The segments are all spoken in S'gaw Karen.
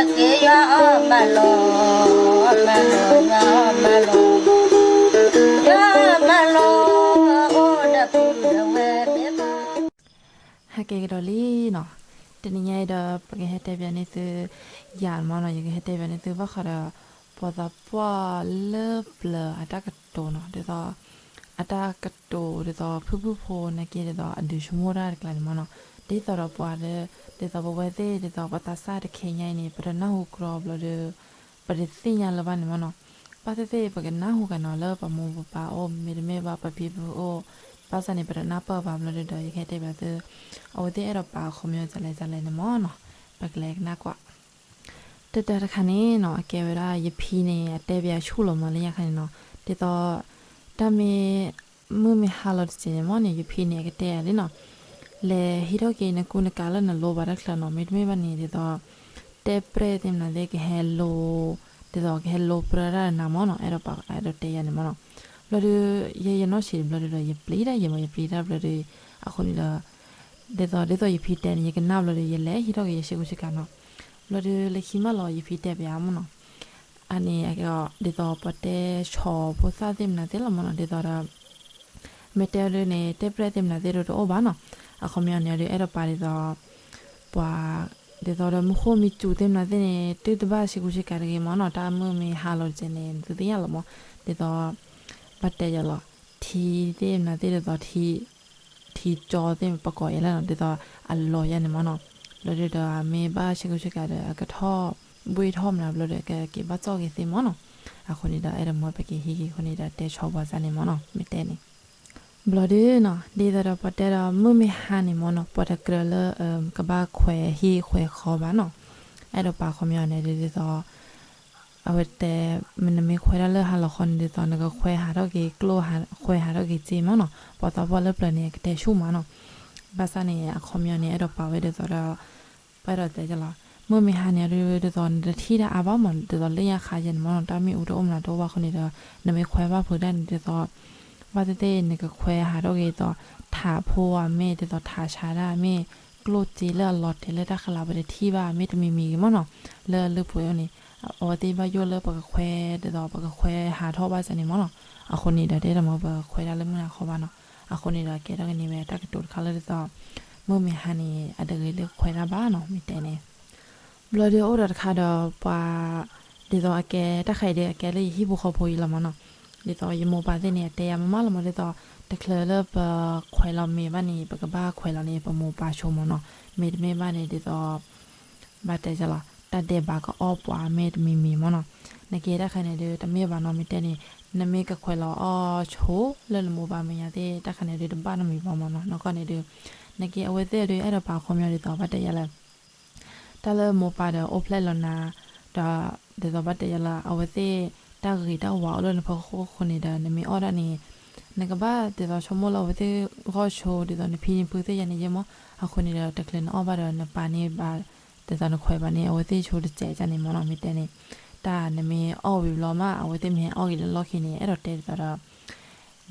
က့ယွၤအီၣ်မၤလီၤ, မၤလီၤ, ယွၤအီၣ်မၤလီၤ, ယွၤအီၣ်မၤလီၤ, အိၣ်ဒီးပုၢ်ဒီးဝဲၢ် ဟဲက့ၤကဒီးလံနီၤ. တနံၤညါအံၤဒီး ပကဟဲတဲပၠးန့ၢ်သု ယၤမ့ၢ်နီၤ, ယကဟဲတဲပၠးန့ၢ်သုဘၣ်ဃးဒီး ပှၤသးပှၢ်လၢပျၢၤအတၢ်ကတိၤနီၤ, ဒ်သိး အတၢ်ကတိၤဒ်သိး ဖုၣ်ဖုၣ်ဖိန့ၣ်က့ ဒ်သိးအဒုးဆိကမိၣ်တၢ်တကျါန့ၣ်မ့ၢ်နီၤ, ဒ်သိးဒီးပှၤလၢ ဒ်သိးပဝဲသ့ၣ် ဒ်သိးပှၤသးစၢ်တခဲညါအံၤန့ၣ် ပတနၢ်ဟူကြီဘျီဒီး ပတသ့ၣ်ညါလၢၤဘၣ်န့ၣ်မ့ၢ်နီၤ, ဘၣ်သ့ၣ်သ့ၣ် ပကနၢ်ဟူကနီၤလၢပမိၢ်ပပၢ်အိၣ် မ့တမ့ၢ်ဘၣ်ပဖံပဖုအိၣ်, ဘၣ်ဆၣ်န့ၣ် ပတနၢ်ပၢၢ်ဘၣ်ဘျီဒီး ယကဟဲတဲပၠးသု အဝဲသ့ၣ်အဲၣ်ဒိးပာ်အခီပညီဒ်လဲၣ်ဒ်လဲၣ်န့ၣ်မ့ၢ်နီၤ, ပကလဲၤကနၣ်ကွၢ်. တၢ်တၢ်တခါန့ၣ်နီၤ အကဲဝဲဒၣ်ယဖံန့ၣ် အတဲပၠးဆူၣ်လီၤမးလၢညါခါန့ၣ်နီၤ, ဒ်သိး တၢ်မ့ၢ် မုၢ်မ့ၢ်ဟါလီၤတစဲးန့ၣ်မ့ၢ်န့ၣ် ယဖံန့ၣ် အကတဲယၤလံနီၤ, လဲၤဟံးထီၣ်က့ၤနကူနကၤလၢနလိပၤတၢ်ချၢနီၤ, မ့တမ့ၢ်ဘၣ်န့ၣ် ဒ်သိး တဲပျဲၢ်သ့ၣ်မနုၤသ့ၣ် ကဟဲလိ ဒ်သိးကဟဲလိပြၢတၢ်နၤမ့ၢ်နီၤ, အဲၣ်ဒိးပာ် အဲၣ်ဒိးတဲယၤန့ၣ်မ့ၢ်နီၤ, ဘျီဒီး ယဲယနီၢ်ဆံးတဘျီဒီး ယပျံၤတၢ် ယမ့ၢ်ယပျံၤတၢ်ဘျီဒီး အဃိန့ၣ်ဒီး ဒ်သိး ဒ်သိးယဖံတဲန့ၣ် ယကနၣ်ဘျီဒီး ယလဲၤဟံးထီၣ်က့ၤယဆ့ကူဆ့ကၤနီၤ, ဘျီဒီး လၢခံမးလီၤ ယဖံတဲပၠးမ့ၢ်နီၤ, အန့ၣ် ဒ်သိးပတဲဆီၣ်ဖိသၣ်သ့ၣ်မနုၤသ့ၣ်လီၤမ့ၢ်နီၤ, ဒ်သိးဒီး မ့ၢ်တဲဒ်န့ၣ် တဲပျဲၢ်သ့ၣ်မနုၤသ့ၣ်ဒီးတအိၣ်ဘၣ်နီၤ, အခီပညီန့ၣ်ဒီး အဲၣ်ဒိးပာ်ဒ်သိး ပှၤ ဒ်သိးဒီးမူခိၣ်မ့ၢ်စူၤသ့ၣ်မနုၤသ့ၣ်န့ၣ် တုၤတဘၣ်ဆ့ကူဆ့ကၤတဂ့ၤမ့ၢ်နီၤ, တၢ်မုၢ်မ့ၢ်ဟါလီၤတစဲးန့ၣ် သုသ့ၣ်ညါလီၤမ့ၢ်, ဒ်သိး ဘၣ်တဲယၤလီၤ ထံသ့ၣ်မနုၤသ့ၣ်ဒ်သိး ထံကၠီသ့ၣ်ပကိးယဲလဲၣ်နီၤ, ဒ်သိးအလီၤယၤန့ၣ်မ့ၢ်နီၤ, ဘျီဒီး မ့ၢ်ဘၣ်ဆ့ကူဆ့ကၤဒီး အကထီၣ်ဘှ့ၣ်ထီၣ်မနုၤဘျီဒီး ကက့ၤဘၣ်စီၣ်က့ၤသ့မ့ၢ်နီၤ, အဃိန့ၣ်ဒီး အဲၣ်ဒိးမ့ၢ်ပက့ၤဟံးက့ၤအဃိန့ၣ်ဒီး တဲဆီၣ်ပှၤစၢ်န့ၣ်မ့ၢ်နီၤ, မ့ၢ်တဲန့ၣ် ဘျီဒီးနီၤ ဒ်သိးဒီးပှၤတဲဒီး မုၢ်မ့ၢ်ဟါန့ၣ်မ့ၢ်နီၤ ပှၤတကြၢးလၢ ကဘၣ်ခွဲးဟံၣ်ခွဲးဃီဘၣ်နီၤ, အဲၣ်ဒိးပာ်ခီပညီန့ၣ် ဒ်သိး အဝဲတဲ နမ့ၢ်ခွဲးတၢ်လၢဟါလီၤခီန့ၣ် ဒ်သိးနကခွဲးဟးထီၣ်က့ၤကျိၣ် ခွဲးဟးထီၣ်က့ၤစ့မ့ၢ်နီၤ, ပှၤသးပှၢ်လၢပျၢၤန့ၣ် အကတဲဆူၣ်မးနီၤ, ဘၣ်ဆၣ်န့ၣ် အခီပညီန့ၣ် အဲၣ်ဒိးပာ်ဝဲဒ်သိးဒီး ပအဲၣ်ဒိးတဲလီၤ မုၢ်မ့ၢ်ဟါန့ၣ် ဒ်သိးနတထံၣ်တၢ်အါဘၣ်မး ဒ်သိးလၢညါခါယဲန့ၣ်မ့ၢ်နီၤ တၢ်မ့ၣ်အူတအိၣ်မနုၤတအိၣ်ဘၣ်အဃိန့ၣ်ဒီး နမ့ၢ်ခွဲးဘၣ်ဖုးတၢ်န့ၣ် ဒ်သိး ဘၣ်သ့ၣ်သ့ၣ် နကခွဲးဟးထီၣ်က့ၤဒ်သိး ထးဖိဧါ မ့ၢ်ဒ်သိးထးဆါတၢ် မ့ၢ်ကျိၣ်စ့လၢအလီၤတဲာ်လၢတၢ်ဃလၤ ပတထံၣ်ဘၣ် မ့ၢ်တမံၤမံၤဂ့ၤမ့ၢ်နီၤ လၢအလုၢ်ပှဲၤအီၤန့ၣ် အဝဲသ့ၣ်ဘၣ်ယိၣ်လၢပကခွဲး ဒ်သိးပကခွဲးဟးထီၣ်ဘၣ်စၢ်န့ၣ်မ့ၢ်နီၤ အဃိန့ၣ်ဒီး တအဲၣ်ဒိးမ့ၢ်ပခွဲးတၢ်လၢမုၢ်နၤခီဘၣ်နီၤ အဃိန့ၣ်ဒီး ကဲထီၣ်ကန့ၢ်ဝဲတၢ်ကတိၤတခါလၢဒ်သိး မုၢ်မ့ၢ်ဟါန့ၣ် အတဂ့ၤလၢခွဲးတၢ်ဘၣ်နီၤ မ့ၢ်တဲန့ၣ် ဘျီဒီးအိၣ်ဒီးတခါဒီးပှၤ ဒ်သိးအကဲတၢ်ခါအံၤဒီး အကဲလၢယဟံၣ်ဖိဃီဖိအံၤလီၤမ့ၢ်နီၤ ဒ်သိးယမိၢ်ပၢ်သ့ၣ်န့ၣ် အတဲယၤမးမးလီၤမး ဒ်သိး တချုးလၢပခွဲးလီၤမ့ၤဘၣ်န့ၣ် ပကဘၣ်ခွဲးလီၤန့ၣ် ပမိၢ်ပၢ်ဆိမိၢ်နီၤ မ့တမ့ၢ်ဘၣ်န့ၣ် ဒ်သိး ဘၣ်တဲလီၤ တၢ်ဒဲးဘးကအီၣ်ပှၤမ့ၢ်တမံၤမံၤမ့ၢ်နီၤ နကဲတၢ်ခါန့ၣ်ဒီး တမ့ၢ်ဘၣ်နီၤ မ့ၢ်တဲန့ၣ် နမ့ၢ်ကခွဲးလီၤအီၣ်ဆိလၢနမိၢ်ပၢ်မဲာ်ညါသ့ၣ် တၢ်ခါန့ၣ်ဒီး တဘၣ်နီတမံၤဘၣ်မ့ၢ်နီၤ နီၢ်ကီၢ်န့ၣ်ဒီး နကဲအဝဲသ့ၣ်ဒီး အဲၣ်ဒိးပာ်ခီပညီဒ်သိး ဘၣ်တဲယၤလၢ တၢ်လၢမိၢ်ပၢ်ဒီးအိၣ်ဖျဲၣ်လီၤနၤ ဒီး ဒ်သိးဘၣ်တဲယၤလၢ အဝဲသ့ၣ်တၢ်ဂ့ၤတၢ်ဝါအိၣ်လၢနဖီခိၣ်အဃိန့ၣ်ဒီး နမ့ၢ်အီၣ်ဒၣ်န့ၣ် နကဘၣ်ဒ်သိးဆိကမိၣ်လၢအဝဲသ့ၣ်ဂီၢ်ဆိ ဒ်သိးနဖံနဖုသ့ၣ်ယၤန့ၣ်ယဲမး အဃိန့ၣ်ဒီး တချုးနအီၣ်ဘၣ်ဒီးနပာ်န့ၢ်ဘၣ် ဒ်သိးနခွဲးဘၣ်န့ၣ် အဝဲသ့ၣ်ဆိတစဲးန့ၣ်မ့ၢ်နီၤ မ့ၢ်တဲန့ၣ် တၢ်နမ့ၢ်အီၣ်ဝံၤဘျီမး အဝဲသ့ၣ်မ့ၢ်ဟဲအီၣ်ဂ့ၤလၢလီၢ်ခံန့ၣ် အဲၣ်ဒိးတဲဒ်သိး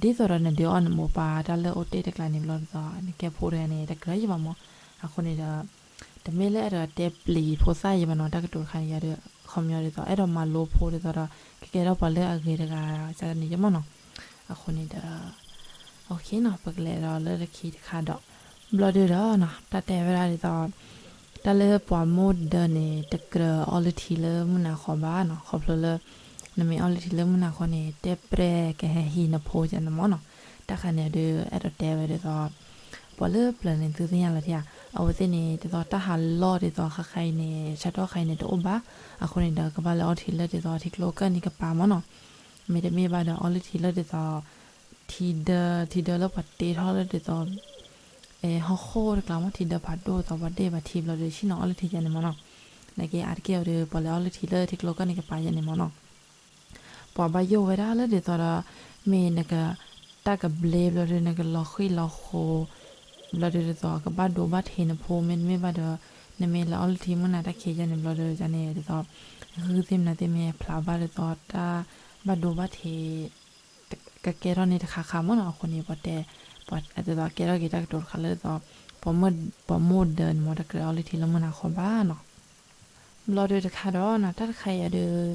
ဒီး ဒ်သိးဒီးနဒုးအီၣ်နမိၢ်ပၢ်တၢ်လၢအိၣ်တ့ၢ်တကျါန့ၣ်ဘျီဒ်သိး နကဲဖိတဂၤန့ၣ် တကြၢးယံၤဘၣ်မး အဃိန့ၣ်ဒီး တမ့ၢ်လၢအဲၣ်ဒိးတဲပျံၤဖိသၣ်ယံၤဘၣ်နီၤ တၢ်ကတိၤတခါန့ၣ်ယၤဒီး ခီပညီဒ်သိး အဲၣ်ဒိးမၤလိဖိဒ်သိးဒီး ကကဲထီၣ်ပှၤလၢအဂ့ၤတဂၤန့ၣ်ယဲမးနီၤ အဃိန့ၣ်ဒီး ပကလဲၤဒီးလၢတခါတခါဒီး ဘျီဒုဒီး တၢ်တဲဝဲဒၣ်ဒ်သိး တၢ်လၢပှၤမိၢ်ဒၢန့ၣ် တကြၢးအီလုၢ်ထံလၢမုၢ်နၤဃီဘၣ်နီၤ ခီဖျိလၢ နမ့ၢ်အီလုၢ်ထံလၢမုၢ်နၤဃီန့ၣ် တဲပျဲၢ်ကဟဲဟံးနဖိယဲန့ၣ်မးနီၤ တၢ်ခါန့ၣ်ဒီး အဲၣ်ဒိးတဲဝဲဒ်သိး ပှၤလၢပျၢၤန့ၣ် သုသ့ၣ်ညါလီၤတံၢ်ဧါ အဝဲသ့ၣ်န့ၣ် ဒ်သိးတၢ်ဟးလီၢ်ဒ်သိး ခါခါအံၤန့ၣ် ဆၢကတီၢ်ခါအံၤန့ၣ် တအိၣ်ဘၣ် အဃိန့ၣ်ဒီး ကဘၣ်လၢအီထံလၢဒ်သိး ထံကျိကၢၢ်နံၤကပၤမးနီၤ မ့တမ့ၢ်ဘၣ်ဒီး အီလုၢ်ထံလၢဒ်သိး ထံဒၢ ထံဒၢလၢပှၤတ့ထီၣ်လၢဒ်သိး ဟီၣ်ခိၣ်တကျါမး ထံဒၢဖးဒိၣ်ဒ်သိး ပှၤတ့ၢ်ဘၣ်ထံဘျီဒီး ဆ့ၣ်နီၤအီလုၢ်ထံယဲန့ၣ်မးနီၤ နက့အါတက့ၢ်အီၤဒီး ပှၤလၢအီလုၢ်ထံလၢထံကျိကၢၢ်နံၤကပၤယဲန့ၣ်မးနီၤ ပှၤဘၣ်ယိၣ်ဝဲဒၣ်လၢဒ်သိးဒီး မ့ၢ်နက တၢ်ကဘျ့ဘျီဒီး နကလီၤဃံၤလီၤဃိး ဘျီဒီးဒ်သိး ကဘၣ်ဒိဘၣ်ထံးနဖိ မ့တမ့ၢ်ဘၣ်ဒီး နမ့ၢ်လၢအီလုၢ်ထံမုၢ်နၤတၢ်ခံးယဲန့ၣ်ဘျီဒီး ယန့ၣ်ဒ်သိး ဂုၢ်သ့ၣ်မနုၤသ့ၣ်မ့ၢ်ဖျးဘၣ်ဒ်သိး တၢ်ဘၣ်ဒိဘၣ်ထံး ကကဲထီၣ်န့ၣ်တခါခါမးနီၤ အဃိန့ၣ် ပှၤတဲ ပှၤဒ်သိးကဲထီၣ်က့ၤတၢ်ကတိၤတခါလၢဒ်သိး ပှၤမိၢ်ဒၢန့ၣ်မး တကြၢးအီလုၢ်ထံလၢမုၢ်နၤဃီဘၣ်နီၤ ဘျီဒုးတခါဒီးနီၤ တၢ်တခါအံၤဒီး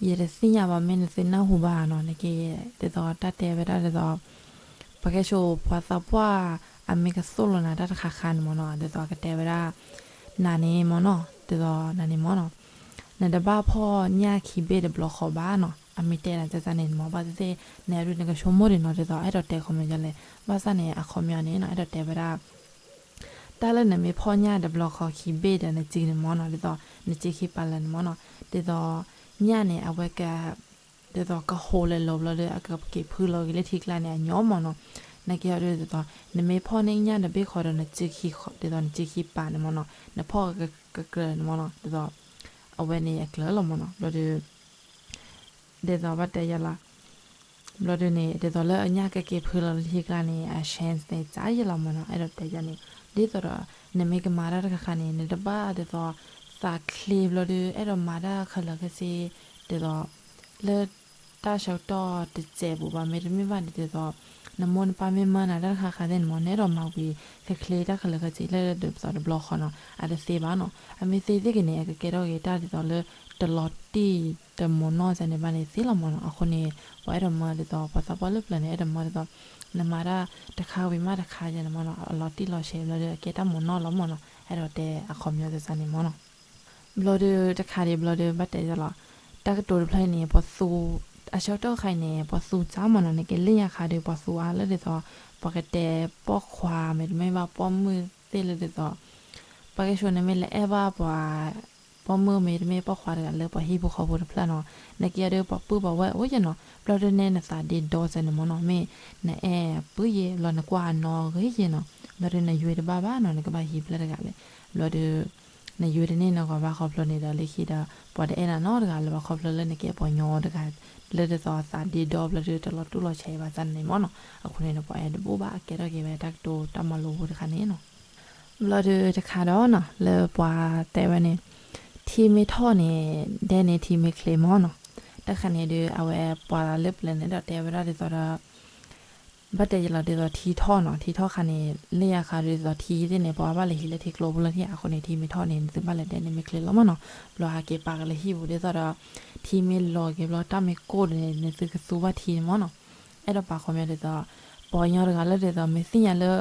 ယတသ့ၣ်ညါဘၣ် မ့ၢ်နသုနၢ်ဟူဘၣ်နီၤ နက့ၤ ဒ်သိးတၢ်တဲဝဲဒၣ်ဒ်သိး ပှၤကဲဆိပှၤသးပှၢ် အမ့ၢ်ကသိၣ်လိာ်နၤတၢ်တခါခါန့ၣ်မ့ၢ်နီၤ ဒ်သိးကတဲဝဲဒၣ် နၤန့ၣ်မ့ၢ်နီၤ ဒ်သိးနၤန့ၣ်မ့ၢ်နီၤ နတဘၣ်ဖီၣ်ညၣ်ခံဘ့ၣ်တဘျီဃီဘၣ်နီၤ အမ့ၢ်တဲနၤန့ၣ်မ့ၢ် ဘၣ်သ့ၣ်သ့ၣ် နဒုးနကဆိကမိၣ်ဒံးနီၤ ဒ်သိးအဲၣ်ဒိးတဲခီပညီလဲၣ် ဘၣ်ဆၣ်န့ၣ် အခီပညီန့ၣ်နီၤ အဲၣ်ဒိးတဲဝဲဒၣ် တၢ်လၢနမ့ၢ်ဖီၣ်ညၣ်တဘျီဃီခံဘ့ၣ်ဒီးနစုန့ၣ်မ့ၢ်နီၤ ဒ်သိး နစုခံပာ်လၢာ်န့ၣ်မ့ၢ်နီၤ ဒ်သိး ညၣ်န့ၣ် အဝဲက ဒ်သိးကဟိးလဲၤလီၤဘျီဒီး အကက့ၤဖုလီၤက့ၤလၢထံကျါန့ၣ် အညီမ့ၢ်နီၤ နက့ၤအီၤဒ်သိး နမ့ၢ်ဖီၣ်န့ၢ်ညၣ်တဘ့ၣ်ဃီဒီး နစုခံ ဒ်သိးနစုခံပာ်န့ၣ်မ့ၢ်နီၤ နဖီၣ်ကကြၢးန့ၣ်မ့ၢ်နီၤ ဒ်သိး အဝဲန့ၣ်အကျၢၤလီၤမ့ၢ်နီၤ ဘျီဒီး ဒ်သိးဘၣ်တဲယၤလီၤ ဘျီဒုးန့ၣ် ဒ်သိးလၢအညၣ်ကက့ၤဖုလီၤလၢထံကျါန့ၣ် အ chance န့ၣ် စးယဲလီၤမ့ၢ်နီၤ အဲၣ်ဒိးတဲယၤန့ၣ် ဒ်သိးဒီး နမ့ၢ်ကမၤတၢ်တခါခါန့ၣ် နတဘၣ်ဒ်သိး သးချ့ဘျီဒုး အဲၣ်ဒိးမၤတၢ်ခဲလၢာ်ခဲဆ့ ဒ်သိး လၢ တၢ်ဆၢကတီၢ်တစဲးပူၤဘၣ် မ့တမ့ၢ်ဘၣ်န့ၣ် ဒ်သိး နမိၢ်နပၢ်မ့ၢ်မၢနၤတၢ်တခါခါသ့ၣ်န့ၣ်မ့ၢ် နအဲၣ်ဒိးမၤဝံၤ ချ့ချ့တၢ်ခဲလၢာ်ခဲဆ့လၢဒ်သိးတဘျီဃီနီၤ အတသ့ဘၣ်နီၤ အမ့ၢ်သ့သ့ၣ်က့ၤန့ၣ် အကကဲထီၣ်က့ၤတၢ်ဒ်သိးလၢ တလီၤတံၢ်တမိၢ်နီၢ်စဲန့ၣ်ဘၣ်န့ၣ်သ့လီၤမ့ၢ်နီၤ အဃိန့ၣ် ပှၤအဲၣ်ဒိးမၢဒ်သိး ပှၤသးပှၢ်လၢပျၢၤန့ၣ် အဲၣ်ဒိးမၢဒ်သိး နမၤတၢ်တခါဝံၤမးတခါယဲန့ၣ်မ့ၢ်နီၤ အလီၤတံၢ်လီၤဆဲးဘျီဒီး အကဲတၢ်မိၢ်နီၢ်လီၤမ့ၢ်နီၤ အဲၣ်ဒိးတဲအခီပညီစၢ်စၢ်န့ၣ်မ့ၢ်နီၤ ဘျီဒီးတခါဒံးဘျီဒီး ဘၣ်တဲယၤလီၤ တၢ်ကတိၤတဖျၢၣ်အံၤန့ၣ် ပှၤသူ အဆၢကတီၢ်ခါအံၤန့ၣ် ပှၤသူစၢ်မ့ၢ်နီၤ နကလဲၤညါခါဒီး ပှၤသူအါလၢဒ်သိး ပှၤကတဲပိာ်ခွါ မ့တမ့ၢ်ဘၣ်ပိာ်မုၣ်သ့ၣ်လၢဒ်သိး ပှၤကဲဆိနမ့ၢ်လဲၤအဲၣ်ဘၣ်ပှၤ ပိာ်မုၣ်မ့တမ့ၢ်ပိာ်ခွါတဂၤလၢပှၤဟံၣ်ဖိဃီဖိတဖျၢၣ်နီၤ နက့ၤအီၤဒီးပှၤပုၢ်ပှၤဝဲၢ်အိၣ်ယဲနီၤ ဘျီဒီးနဲနသးဒ့ဒီစဲန့ၣ်မ့ၢ်နီၤ မ့ၢ်နအဲၣ်ပုၢ်ယဲ ဘျီနကွၢ်အနီၢ်ဂ့ၤယဲနီၤ ဘျီဒီးနယွဲတဘၣ်ဘၣ်နီၤ နကဘၣ်ဟံးဖျၢၣ်တဂၤလဲၣ် ဘျီဒီး နယွဲတန့ၢ်နီၢ်ဂီၤဘၣ်ခီဖျိန့ၣ်ဒီး လၢခံဒီး ပှၤတအဲၣ်နၤနီတဂၤလၢၤဘၣ်ခီဖျိလၢနကဲပှၤညီတဂၤ လၢဒ်သိးသးဒ့ဒီဘျီဒီးတလီၤတူၢ်လီၤဆဲးဘၣ်စၢ်န့ၣ်မ့ၢ်နီၤ အဃိန့ၣ်ဒီးပှၤအဲၣ်တဘူၣ်ဘၣ် အကဲထီၣ်က့ၤဝဲတၢ်ကတိၤတၢ်မၤလိဖိတခါန့ၣ်နီၤ ဘျီဒီးတခါဒီးနီၤ လၢပှၤတဲဝဲန့ၣ် ထံမ့ၢ်ထီၣ်န့ၣ် ဒဲန့ၣ်ထံမ့ၢ်ချ့မ့ၢ်နီၤ တၢ်ခါန့ၣ်ဒီး အဝဲပှၤလၢပျၢၤန့ၣ်ဒီးတဲဝဲဒၣ်ဒ်သိးဒီး ဘၣ်တဲယလီၤဒ်သိးထံထီၣ်နီၤ ထံထီၣ်ခါန့ၣ် လၢယၤခါဒ်သိးထံသ့ၣ်န့ၣ် ပှၤဘၣ်လဲၤဟံးလၢထံကျိဖိလၢထံ အဃိန့ၣ် ထံမ့ၢ်ထီၣ်န့ၣ် နသုဘၣ်လဲၤဒဲန့ၣ်မ့ၢ်ချ့လီၤမ့ၢ်နီၤ ဘျီဟးက့ၤပာ်က့ၤလၢဟံၣ်ပူၤဒ်သိးဒီး ထံမ့ၢ်လီၤက့ၤဘျီတၢ်မ့ၢ်ကိၢ်န့ၣ် နသုကသူဘၣ်ထံန့ၣ်မ့ၢ်နီၤ အဲၣ်ဒိးပာ်ခီပညီဒ်သိး ပှၤကညီတဂၤလၢဒ်သိး မ့ၢ်သ့ၣ်ညါလၢ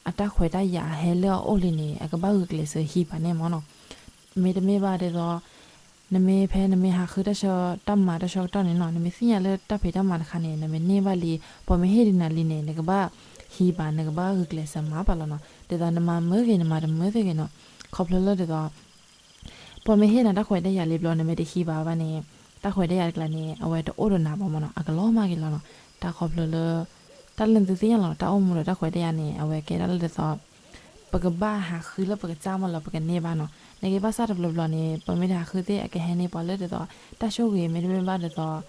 အတၢ်ခွဲးတၢ်ယာ်ဟဲလၢအအိၣ်လံန့ၣ် အကဘၣ်ဂုာ်ကျဲးစၢးဟံးပာ်န့ၢ်မ့ၢ်နီၤ မ့တမ့ၢ်ဘၣ်ဒ်သိး နမ့ၢ်ဖဲနမ့ၢ်ဟးဃုတၢ်ဆၢ တၢ်မၤတၢ်ဆၢကတီၢ်န့ၣ်နီၤ နမ့ၢ်သ့ၣ်ညါလၢတၢ်ဖံးတၢ်မၤတခါန့ၣ် နမ့ၢ်န့ၢ်ဘၣ်လံ ပှၤမ့ၢ်ဟ့ၣ်ဒုးနၤလံန့ၣ် နကဘၣ်ဟံးပာ် နကဘၣ်ဂုာ်ကျဲးစၢးမၤပာ်လီၤနီၤ ဒ်သိးနမၤမုာ်ဂ့ၤ နမၤတမုာ်သ့ၣ်ဂ့ၤနီၤ ခီဖျိလၢဒ်သိး ပှၤမ့ၢ်ဟ့ၣ်နၤတၢ်ခွဲးတၢ်ယာ်လံဘျီ နမ့ၢ်တဟံးဘၣ်ဘၣ်န့ၣ် တၢ်ခွဲးတၢ်ယာ်တကျါန့ၣ် အဝဲတအိၣ်ဒီးနၤဘၣ်မ့ၢ်နီၤ အကလီၤမၢ်က့ၤလီၤနီၤ တၢ်ခီဖျိလၢ တၢ်လၢနသုသ့ၣ်ညါလီၤ တၢ်အိၣ်မူဒီးတၢ်ခွဲးတၢ်ယာ်န့ၣ် အဝဲကဲဒၣ်လၢဒ်သိး ပကဘၣ်ဟးဃုလၢပကစၢ်မ့ၢ်လၢပကန့ၢ်ဘၣ်နီၤ နက့ၤဘၣ်ဆၣ်တဘျီဘျီန့ၣ် ပမ့ၢ်တဟးဃုသ့ၣ် အကဟဲန့ၢ်ပှၤလၢဒ်သိး တၢ်ဆိၣ်ဂ့ၤ မ့တမ့ၢ်ဘၣ်ဒ်သိး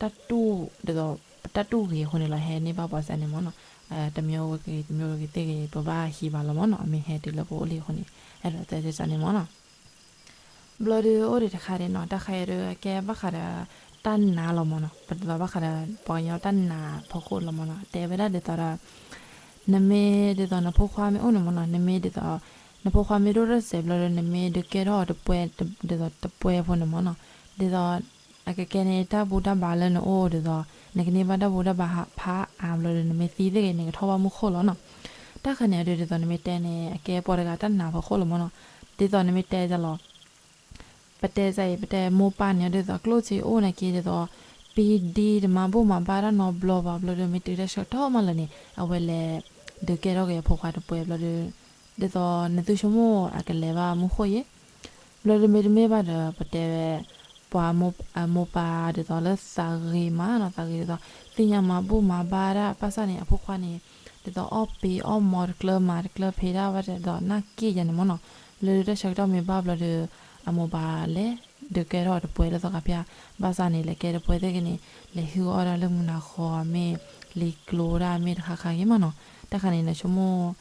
တၢ်တူၢ် ဒ်သိး တၢ်တူၢ်ဂ့ၤအဃိန့ၣ်လီၤ ဟဲန့ၢ်ဘၣ်ပှၤစၢ်န့ၣ်မ့ၢ်နီၤ တမံၤဂ့ၤ တမံၤဂ့ၤသ့ၣ်ဂ့ၤ ပဘၣ်ဟံးဘၣ်လီၤမ့ၢ်နီၤ အမ့ၢ်ဟဲတုၤလၢပအိၣ်လံအဃိန့ၣ် အဲၣ်ဒိးတဲစၢ်န့ၣ်မ့ၢ်နီၤ ဘျီဒီးအိၣ်ဒံးတခါဒံးနီၤ တၢ်ခါအံၤဒီး အကဲဘၣ်ဃးဒီး တၢ်နာ်လီၤမ့ၢ်နီၤ ပဒ်သိးဘၣ်ဃးဒီး ပှၤကညီတၢ်နာ်ဖီခိၣ်လီၤမ့ၢ်နီၤ တဲဝဲဒၣ်ဒ်သိးဒီး နမ့ၢ်ဒ်သိးနဖိခွါမ့ၢ်အိၣ်န့ၣ်မ့ၢ်နီၤ နမ့ၢ်ဒ်သိး နဖိခွါမ့ၢ်ဒိၣ်ထီၣ်စဲးဘျီဒီး နမ့ၢ်ဒုးကဲထီၣ်အီၤတပှဲ ဒ်သိးတပှဲဖိန့ၣ်မ့ၢ်နီၤ ဒ်သိး အကကဲန့ၣ် တၢ်ဘူၣ်တၢ်ဘါလၢနအိၣ်ဒ်သိး နကန့ၢ်ဘၣ်တၢ်ဘူၣ်တၢ်ဘါဖးအါဘျီဒီး နမ့ၢ်သံသ့ၣ်ဂ့ၤ နကထီၣ်ဘၣ်မူခိၣ်လီၤနီၤ တၢ်ခါန့ၣ်ဒီး ဒ်သိးနမ့ၢ်တဲန့ၣ် အကဲပှၤတဂၤတၢ်နာ်ဖီခိၣ်လီၤမ့ၢ်နီၤ ဒ်သိးနမ့ၢ်တဲလီၤ ပတဲစ့ၢ်အံၤ ပတဲမိၢ်ပၢ်န့ၣ် ဒ်သိးကျိၣ်စ့အိၣ်နာ်က့ ဒ်သိး ပံဒံတမၤဘူၣ်မၤဘါတၢ်နီတဘျီဘၣ်ဘျီဒီး မ့ၢ်တုၤတၢ်ဆၢကတီၢ်မးလၢာ်န့ၣ် အဝဲလဲၤ ဒုးကဲထီၣ်က့ၤအဖိခွါတပှဲဘျီဒီး ဒ်သိးနသုဆိကမိၣ်အကလဲၤဘၣ်မူခိၣ်ယဲ ဘျီဒီးမ့တမ့ၢ်ဘၣ်ဒီး ပတဲဝဲ ပှၤမိၢ်ပၢ်ဒ်သိးလၢသးဂ့ၤမးနီၤ သးဂ့ၤဒ်သိး သ့ၣ်ညါမၤဘူၣ်မၤဘါတၢ် ဘၣ်ဆၣ်န့ၣ် အဖိခွါန့ၣ် ဒ်သိးအီၣ်ပ့ၤအီၣ်မီၤတကျၢၤမၤတကျၢၤဖံးတၢ်ဘၣ်ဒ်သိးနၢ်က့ၣ်ယဲန့ၣ်မ့ၢ်နီၤ ဘျီဒီးတၢ်ဆၢကတီၢ်မ့ၢ်ဘၣ်ဘျီဒီး အမိၢ်ပၢ်လဲၤ ဒုးကဲထီၣ်တပှဲလၢသီခါဖၠါ ဘၣ်ဆၣ်န့ၣ် လဲၤကဲတပှဲသ့ၣ်ဂ့ၤန့ၣ် လဲၤဟုၣ်အီၣ်ဒၣ်လၢမုၢ်နၤဃီမ့ၢ် လံၤကျိဒၣ်မ့ၢ်တခါခါဂ့ၤမးနီၤ တၢ်ခါန့ၣ် နဆိကမိၣ်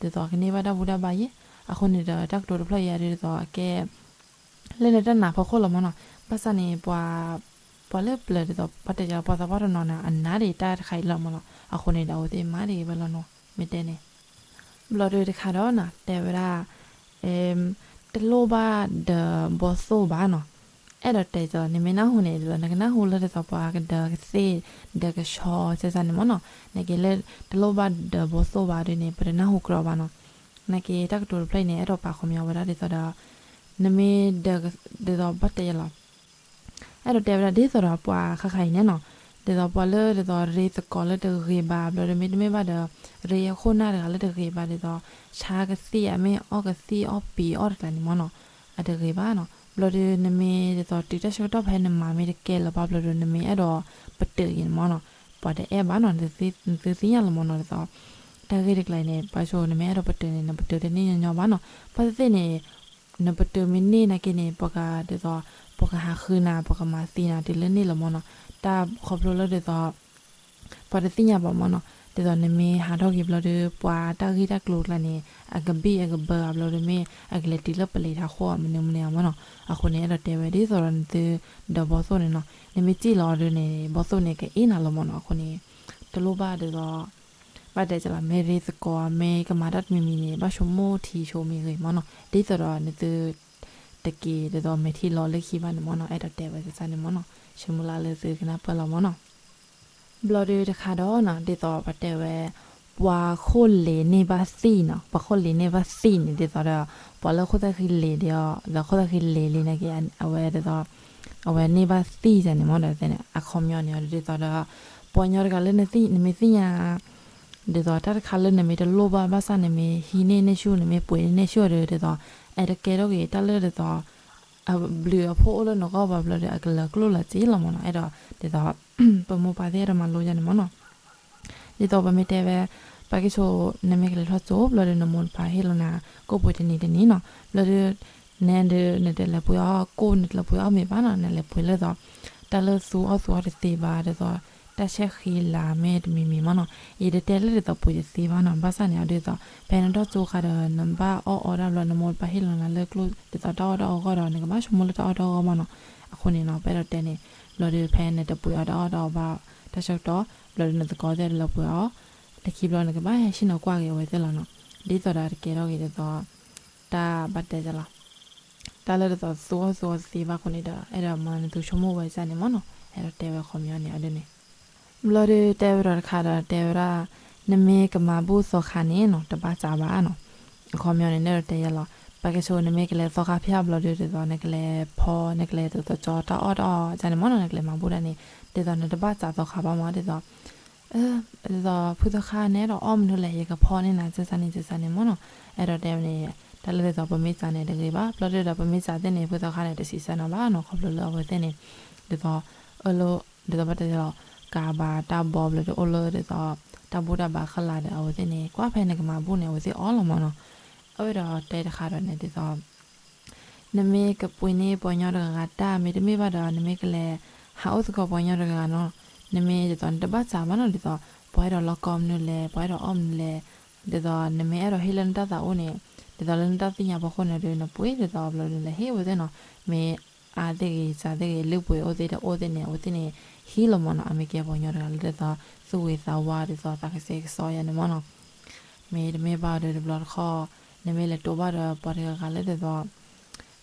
ဒ်သိးကန့ၢ်ဘၣ်တၢ်ဘူၣ်တၢ်ဘါယဲ အဃိန့ၣ်ဒီး တၢ်ကတိၤတဖျၢၣ်အံၤဒ်သိးအကဲ လၢနတၢ်နာ်ဖီခိၣ်လီၤမ့ၢ်နီၤ ဘၣ်ဆၣ်န့ၣ် ပှၤ ပှၤလၢပျၢၤဒ်သိး ပှၤတဲလၢပှၤသးပှၢ်တနီၤန့ၣ် အနာ်ဒံးတၢ်တခါအံၤလီၤမ့ၢ်နီၤ အဃိန့ၣ်ဒီး အဝဲသ့ၣ်မၤဒံးဝဲလီၤနီၤ မ့ၢ်တဲန့ၣ် ဘျီဒီးတခါဒီးနီၤ တဲဝဲဒၣ် အ တလိၣ်ဘၣ်ဒၢးဘီသိၣ်ဘၣ်နီၤ. အဲၣ်ဒိးတဲကလီၤ နမ့ၢ်နၢ်ဟူန့ၣ် ဒ်သိးနကနၢ်ဟူလၢဒ်သိးပှၤကဒၢးကသ့ၣ် ဒၢးကဆီ စဲစးန့ၣ်မ့ၢ်နီၤ. နက့ၤလၢ တလိၣ်ဘၣ်ဒၢးဘီသိၣ်ဘၣ်ဒ်န့ၣ် ပတနၢ်ဟူကြီဘၣ်နီၤ. နက့ၤတၢ်ကတိၤတဖျၢၣ်အံၤန့ၣ် အဲၣ်ဒိးပာ်ခီပညီဝဲဒၣ်ဒ်သိးဒီး နမ့ၢ်ဒၢး ဒ်သိးဘၣ်တဲယလီၤ အဲၣ်ဒိးတဲဝဲဒၣ်ဒ်သိးဒီးပှၤဃၣ်ဃၣ်အံၤန့ၣ်နီၤ, ဒ်သိးပှၤလၢဒ်သိးရ့သကိးလၢတဂ့ၤဘၣ် ဘျီဒီးမ့တမ့ၢ်ဘၣ်ဒီး ရ့အခိၣ်နၢ်တဂၤလၢတဂ့ၤဘၣ် ဒ်သိး ဆါကသံၣ်အမ့ၢ်အီၣ်ကသံၣ်အီၣ်ပံၤအီၣ်တကျါန့ၣ်မ့ၢ်နီၤ, အတဂ့ၤဘၣ်နီၤ. ဘျီဒီးနမ့ၢ်ဒ်သိးတုၤတၢ်ဆၢကတီၢ်ဖဲနမၤမ့ၢ်တကဲလၢၤဘၣ် ဘျီဒီးနမ့ၢ်အဲၣ်ဒိးပတုာ်အံၤန့ၣ်မ့ၢ်နီၤ, ပှၤတအဲၣ်ဘၣ်နီၤ, နသုသ့ၣ်ညါလီၤမ့ၢ်နီၤ ဒ်သိး တၢ်ဂ့ၢ်တကျါအံၤန့ၣ် ပှၤဆိနမ့ၢ်အဲၣ်ဒိးပတုာ်န့ၣ် နပတုာ်တန့ၢ်ညီညီဘၣ်နီၤ. ဘၣ်သ့ၣ်သ့ၣ်န့ၣ် နပတုာ်မ့ၢ်န့ၢ်နာ်က့န့ၣ် ပှၤကဒ်သိး ပှၤကဟးဃုနၤ ပှၤကမၤသံနၤတုၤလၢန့ၢ်လီၤမ့ၢ်နီၤ. တၢ်ခီဖျိလၢဒ်သိး ပှၤတသ့ၣ်ညါဘၣ်မ့ၢ်နီၤ, ဒ်သိးနမ့ၢ်ဟးထီၣ်က့ၤဘျီဒီး ပှၤတၢ်ဂ့ၢ်တၢ်ကျိၤတကျါန့ၣ် အကဘံၣ်အကဘၢဧါ ဘျီဒီးမ့ၢ် အကလဲၤတုၤလၢပလံၤထးခိၣ်မနုၤမနုၤဧါမ့ၢ်နီၤ. အဃိန့ၣ် အဲၣ်ဒိးတဲဝဲဒ်သိးဒီးနသုဒၢးဘီသိၣ်န့ၣ်နီၤ, နမ့ၢ်စံၣ်လီၤအီၤဒ်န့ၣ် ဘီသိၣ်န့ၣ် ကအ့ၣ်နၤလီၤမ့ၢ်နီၤ. အဃိန့ၣ် တလိၣ်ဘၣ်ဒ်သိး ဘၣ်တဲကလီၤ မ့ၢ်ရ့သကိး မ့ၢ်ကမၤတၢ်တမံၤမံၤန့ၣ် ဘၣ်ဆိကမိၣ်ထံဆိကမိၣ်ဂ့ၤမ့ၢ်နီၤ, ဒ်သိးဒီးနသု တက့ၤဒ်သိးမဲာ်ထံလီၤလၢခံဘၣ်န့ၣ်မ့ၢ်နီၤ, အဲၣ်ဒိးတဲဝဲကစၢ်န့ၣ်မ့ၢ်နီၤ, ဆၢမုၢ်လၢ်လၢသုကနၢ်ပၢၢ်လီၤမ့ၢ်နီၤ. ဘျီဒုတခါဒီးနီၤ ဒ်သိးပတဲဝဲ ပှၤခိၣ်လ့ၤန့ၢ်ဘၣ်သံၣ်နီၤ, ပှၤခိၣ်လ့ၤန့ၢ်ဘၣ်သံၣ်န့ၣ် ဒ်သိးဒီး ပှၤလၢခိၣ်သၣ်ဃံလ့ၤဒ်အီၤ ဒ်သိးခိၣ်သၣ်ဃံလ့ၤလံနာ်က့ အဝဲဒ်သိး အဝဲန့ၢ်ဘၣ်သံၣ်န့ၣ်မ့ၢ်ဒီး အခီပညီန့ၣ် ဒ်သိးဒီး ပှၤကညီတဂၤလၢနမ့ၢ်သ့ၣ်ညါ ဒ်သိးတၢ်တခါလၢနမ့ၢ်တလိၣ်ဘၣ်ဘၣ်ဆၣ် နမ့ၢ်ဟံးန့ၢ်န့ၢ်ဆူၣ် နမ့ၢ်ပှ့ၤန့ၢ်ဆူၣ်ဒီး ဒ်သိး အဲၣ်ဒိးကဲထီၣ်က့ၤတၢ်လၢဒ်သိး အဘျုးအဖှိၣ်အိၣ်လၢနဂီၢ်ဘၣ်ဘျီဒီး အကလၢၤကျိၣ်လၢစ့လီၤမ့ၢ်နီၤ, အဲၣ်ဒိး ဒ်သိး ပမိၢ်ပၢ်သ့ၣ်အဲၣ်ဒိးမၤလိယၤန့ၣ်မ့ၢ်နီၤ. ဒ်သိးပမ့ၢ်တဲဝဲ ပၢ်က့ၤဆိ နမ့ၢ်ကလဲၤထီၣ်ကၠိဘျီဒီး နမိၢ်နပၢ်ဟ့ၣ်လီၤနၤ ကိၣ်ပှ့ၤတနံၤတနံၤနီၤ, ဘျီဒီး နဲဒုး နတလဲၤပှ့ၤအီၣ်ကိၣ် နတလဲၤပှ့ၤအီၣ်မ့ၤဘၣ်နီၤ, နလဲၤပှ့ၤလၢဒ်သိး တၢ်လၢသူအီၣ်သူအီတသ့ဘၣ် ဒ်သိး တၢ်ဆဲးဃံလၤမ့ၢ်တမံၤမံၤမ့ၢ်နီၤ, ယတတဲလၢဒ်သိးပှ့ၤတသ့ဘၣ်နီၤ, ဘၣ်ဆၣ်န့ၣ် ဒ်သိး ဖဲနထီၣ်ကၠိခါဒီး နဘၣ်အီၣ်အီတၢ်ဘျီ နမိၢ်နပၢ်ဟ့ၣ်လီၤနၤလၢကျိၣ် ဒ်သိးတၢ်အီၣ်တၢ်အီအဂီၢ်ဒီး နကဘၣ်ဆိကမိၣ်လၢတၢ်အီၣ်တၢ်အီအဂီၢ်မ့ၢ်နီၤ, အဃိန့ၣ်နီၤ ပအဲၣ်ဒိးတဲန့ၣ် ဘျီဒီးဖဲနတပှ့ၤအီၣ်တၢ်အီၣ်တၢ်အီဘၣ် တၢ်ဆၢကတီၢ် ဘျီဒီးနသကိးသ့ၣ်လဲၤပှ့ၤအီၣ် တခံဘျီနကဘၣ်ဟဲဆ့ၣ်နီၤကွၢ်က့ၤအဝဲသ့ၣ်လီၤနီၤ, ဒ်သိးဒီးတကဲထီၣ်က့ၤဒ်သိး တၢ်ဘၣ်တဲလီၤ တၢ်လၢဒ်သိးသူအီၣ်သူအီတသ့ဘၣ်အဃိန့ၣ်ဒီး အဲၣ်ဒိးမၤနသုဆိကမိၣ်ဝဲဒ်န့ၣ်မ့ၢ်နီၤ, အဲၣ်ဒိးတဲဝဲအခီပညီန့ၣ်အဒ်န့ၣ် ဘျီဒီးတဲဝဲဒီးတခါဒီးတဲဝဲဒၣ် နမ့ၢ်ကမၤဘူၣ်သီခါန့ၣ်နီၤ တဘၣ်စးဘၣ်နီၤ, အခီပညီန့ၣ် နအဲၣ်ဒိးတဲယၤလီၤ, ပၢ်က့ၤဆိ နမ့ၢ်ကလဲၤသီခါဖၠၣ်ဘျီဒီး ဒ်သိးနကလဲၤဖီ နကလဲၤဒ်သိးကၠီတၢ်အီၣ်တၢ်အီဒ်န့ၣ်မ့ၢ်နီၤ, နကလဲၤမၤဘူၣ်တၢ်န့ၣ် ဒ်သိးနတဘၣ်စးသီခါဘၣ်မ့ၢ် ဒ်သိး ဒ်သိးဖုသီခါနအဲၣ်ဒိးအီၣ်မနုၤလဲၣ် ယကဖီန့ၢ်နၤ စ့စးန့ၣ် စ့စးန့ၣ်မ့ၢ်နီၤ, အဲၣ်ဒိးတဲဝဲန့ၣ် တၢ်လၢဒ်သိးပမ့ၢ်စးန့ၣ်တဂ့ၤဘၣ်, ဘျီဒီးပမ့ၢ်စးသ့ၣ်န့ၣ် ဖုသီခါန့ၣ် တဆံးစၢ်နီၤဘၣ်နီၤ, ခီဖျိလၢအဝဲသ့ၣ်န့ၣ် ဒ်သိး အၢလၢ ဒ်သိးဘၣ်တဲလီၤ ကးဘၣ်တၢ်ဘီဘျီဒီးအိၣ်လၢဒ်သိး တၢ်ဘူၣ်တၢ်ဘါခဲလၢာ်ဒီး အဝဲသ့ၣ်န့ၣ် ကွၢ်ဖဲနကမၤဘူၣ်န့ၣ် အဝဲသ့ၣ်အီၣ်လီၤမ့ၢ်နီၤ, အဝဲဒီးတဲတခါဒီးန့ၣ် ဒ်သိး နမ့ၢ်ကပှ့ၤန့ၢ်ပှၤကညီတဂၤဂၤတၢ် မ့တမ့ၢ်ဘၣ်ဒီး နမ့ၢ်ကလဲၤဟးအိၣ်သကိးပှၤကညီတဂၤဂၤနီၤ, နမ့ၢ်ဒ်သိးနတဘၣ်စးဘၣ်နီၤ ဒ်သိး ပှၤအဲၣ်ဒိးလီၤကီမနုၤလဲၣ် ပှၤအဲၣ်ဒိးအီၣ်မနုၤလဲၣ်, ဒ်သိးနမ့ၢ်အဲၣ်ဒိးဟ့ၣ်လၢနတၢ်သးအိၣ်န့ၣ် ဒ်သိးလၢနတၢ်သ့ၣ်ညါဖီခိၣ်န့ၣ်ဒီး နပှ့ၤဒ်သိးဘျီဒီးနလဲၤဟ့ၣ်အဝဲသ့ၣ်နီၤ, မ့ၢ်အါသ့ၣ်ဂ့ၤစှၤသ့ၣ်ဂ့ၤ လုၢ်ပှ့ၤအိၣ်သ့ၣ်တအိၣ်သ့ၣ်န့ၣ် အဝဲသ့ၣ်န့ၣ် ဟ့ၣ်လီၤမ့ၢ်နီၤ, အမ့ၢ်ကဲပှၤကညီတဂၤလၢဒ်သိး သူၣ်ဂ့ၤသးဝါ ဒ်သိးသးကဆှဲကဆှီယၤန့ၣ်မ့ၢ်နီၤ မ့တမ့ၢ်ဘၣ်ဒီးတဘျီတခီၣ် နမ့ၢ်လဲၤတိၢ်ဘၣ်ဒီးပှၤတဂၤဂၤလၢဒ်သိး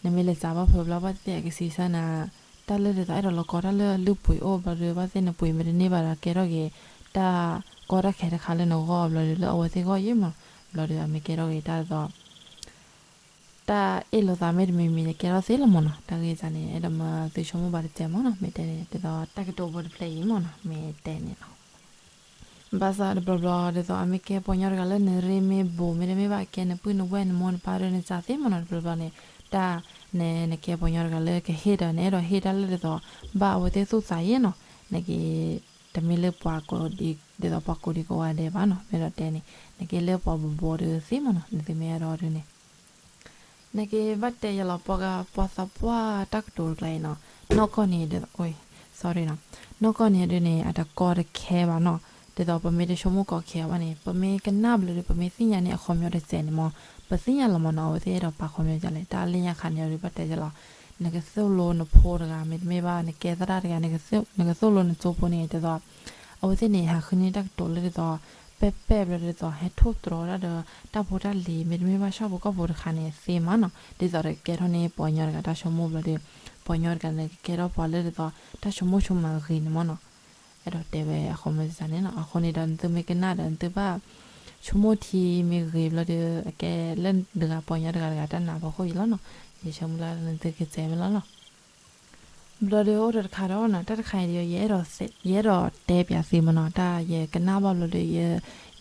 နမ့ၢ်လဲၤစးဘၣ်ဖုးဘျီဘၣ်သ့ၣ်သ့ၣ်အကဆံးစၢ်နၤ တၢ်လၢဒ်သိးအဲၣ်ဒိးလီၤကီတၢ်လၢလုၢ်ပှ့ၤအိၣ်ဘျီဒီး ဘၣ်သ့ၣ်နပှ့ၤမ့ၢ်တန့ၢ်ဘၣ်ဒီးကဲထီၣ်က့ၤ တၢ်ကီတၢ်ခဲတခါလၢနဂီၢ်ဘျီဒီးလၢအဝဲသ့ၣ်ဂီၢ်ယံၤမ့ၢ်နီၤ, ဘျီဒီးအမ့ၢ်ကဲထီၣ်က့ၤတၢ်ဒ်သိး တၢ်အ့ၣ်လိာ်သးမ့ၢ်တမံၤမံၤန့ၣ် ကဲထီၣ်သ့လီၤမ့ၢ်နီၤ, တၢ်ဂ့ၢ်န့ၣ် အဲၣ်ဒိးမၤသုဆိကမိၣ်ဘၣ်တစဲးမ့ၢ်နီၤ, မ့ၢ်တဲန့ၣ် ဒ်သိးတၢ်ကတိၤဖိတဖျၢၣ်အံၤမ့ၢ်နီၤ, မ့ၢ်တဲန့ၣ်လီၤ. ဘၣ်ဆၣ်တဘျီဘျီဒ်သိး အမ့ၢ်ကဲပှၤကညီတဂၤလၢနရ့မ့ၢ်ဘိးမ့ၢ်တမ့ၢ်ဘၣ် ကဲနပုၢ်နဝဲၢ်နမိၢ်နပၢ်ဒီးနစးသ့မ့ၢ်နီၤ, တဘျီဘျီန့ၣ် တၢ် န နကဲပှၤကညီတဂၤလၢကဟ့ၣ်ဒီး နအဲၣ်ဒိးဟ့ၣ်တၢ်လၢဒ်သိး ဘၣ်အဝဲသ့ၣ်သူၣ်သးယဲၢ်နီၤ, နက့ တမ့ၢ်လၢပှၤကိးဒ်သိးပှၤကိးဒံကိးဂၤဒဲးဘၣ်နီၤ, မ့ၢ်ဒီးတဲန့ၣ် နကဲလၢပှၤဘိးဘိးဒီးသ့မ့ၢ်နီၤ, နသုမ့ၢ်အဲၣ်ဒိးဒ်န့ၣ် နက့ဘၣ်တဲယလီၤ ပှၤက ပှၤသးပှၢ်တၢ်ကတိၤတကျါအံၤနီၤ, နီၢ်ကီၢ်န့ၣ် sorry နီၤ, နီၢ်ကီၢ်န့ၣ်ဒ်န့ၣ် အတကီတခဲဘၣ်နီၤ, ဒ်သိးပမ့ၢ်တဆိကမိၣ်ကီခဲဘၣ်န့ၣ် ပမ့ၢ်ကနၣ်ဘျီဒီး ပမ့ၢ်သ့ၣ်ညါန့ၣ် အခီပညီတစဲးန့ၣ်မ့ၢ် ပသ့ၣ်ညါလီၤမ့ၢ်နီၤ, အဝဲသ့ၣ်အဲၣ်ဒိးပာ်ခီပညီဒ်လဲၣ်, တၢ်လၢညါခါန့ၣ်ဒီးဘၣ်တဲယလီၤ, နကသိၣ်လိနဖိတဂၤ မ့တမ့ၢ်ဘၣ် နကဲသရၣ်တဂၤ နကသိၣ်လိနကၠိဖိန့ၣ် ဒ်သိး အဝဲသ့ၣ်န့ၣ် ဟးဃုန့ၢ်တၢ်ကတိၤလၢဒ်သိး ပဲပဲၣ်ဘျီဒ်သိး ဟဲထိၣ်တြီတၢ်ဒီး တၢ်ဖိတၢ်လံၤ မ့တမ့ၢ်ဘၣ် ဆၣ်ဖိကီၢ်ဖိတခါန့ၣ်သ့မးနီၤ. ဒ်သိးဒီးကကဲထီၣ်န့ၢ်ပှၤကညီတဂၤတၢ်ဆိကမိၣ်ဘျီဒီး ပှၤကညီတဂၤန့ၣ် ကကဲထီၣ်ပှၤလၢဒ်သိး တၢ်ဆိကမိၣ်ဆိကမးဂ့ၤန့ၣ်မးနီၤ. အဲၣ်ဒိးတဲဝဲအဃိမ့ၢ်န့ၣ်နီၤ. အဃိန့ၣ်ဒီး နသုမ့ၢ်ကနၣ်ဒီး နသုဘၣ်ဆိကမိၣ်ထံမ့ၢ်ဂ့ၤဘျီဒီး အကဲလၢဒဂၤ ပှၤကညီတဂၤတဂၤတၢ်နာ်ဖီခိၣ်အံၤလီၤနီၤ. ယဆၢမုၢ်လၢ်လၢနသုကစဲးဝဲလီၤနီၤ. ဘျီဒီးအိၣ်ဒီးတခါဒီးနီၤ, တၢ်တခါအံၤဒီး ယအဲၣ်ဒိးတဲပၠးသုမးနီၤ, တၢ်ယကနၣ်ဘၣ်ဘျီဒီး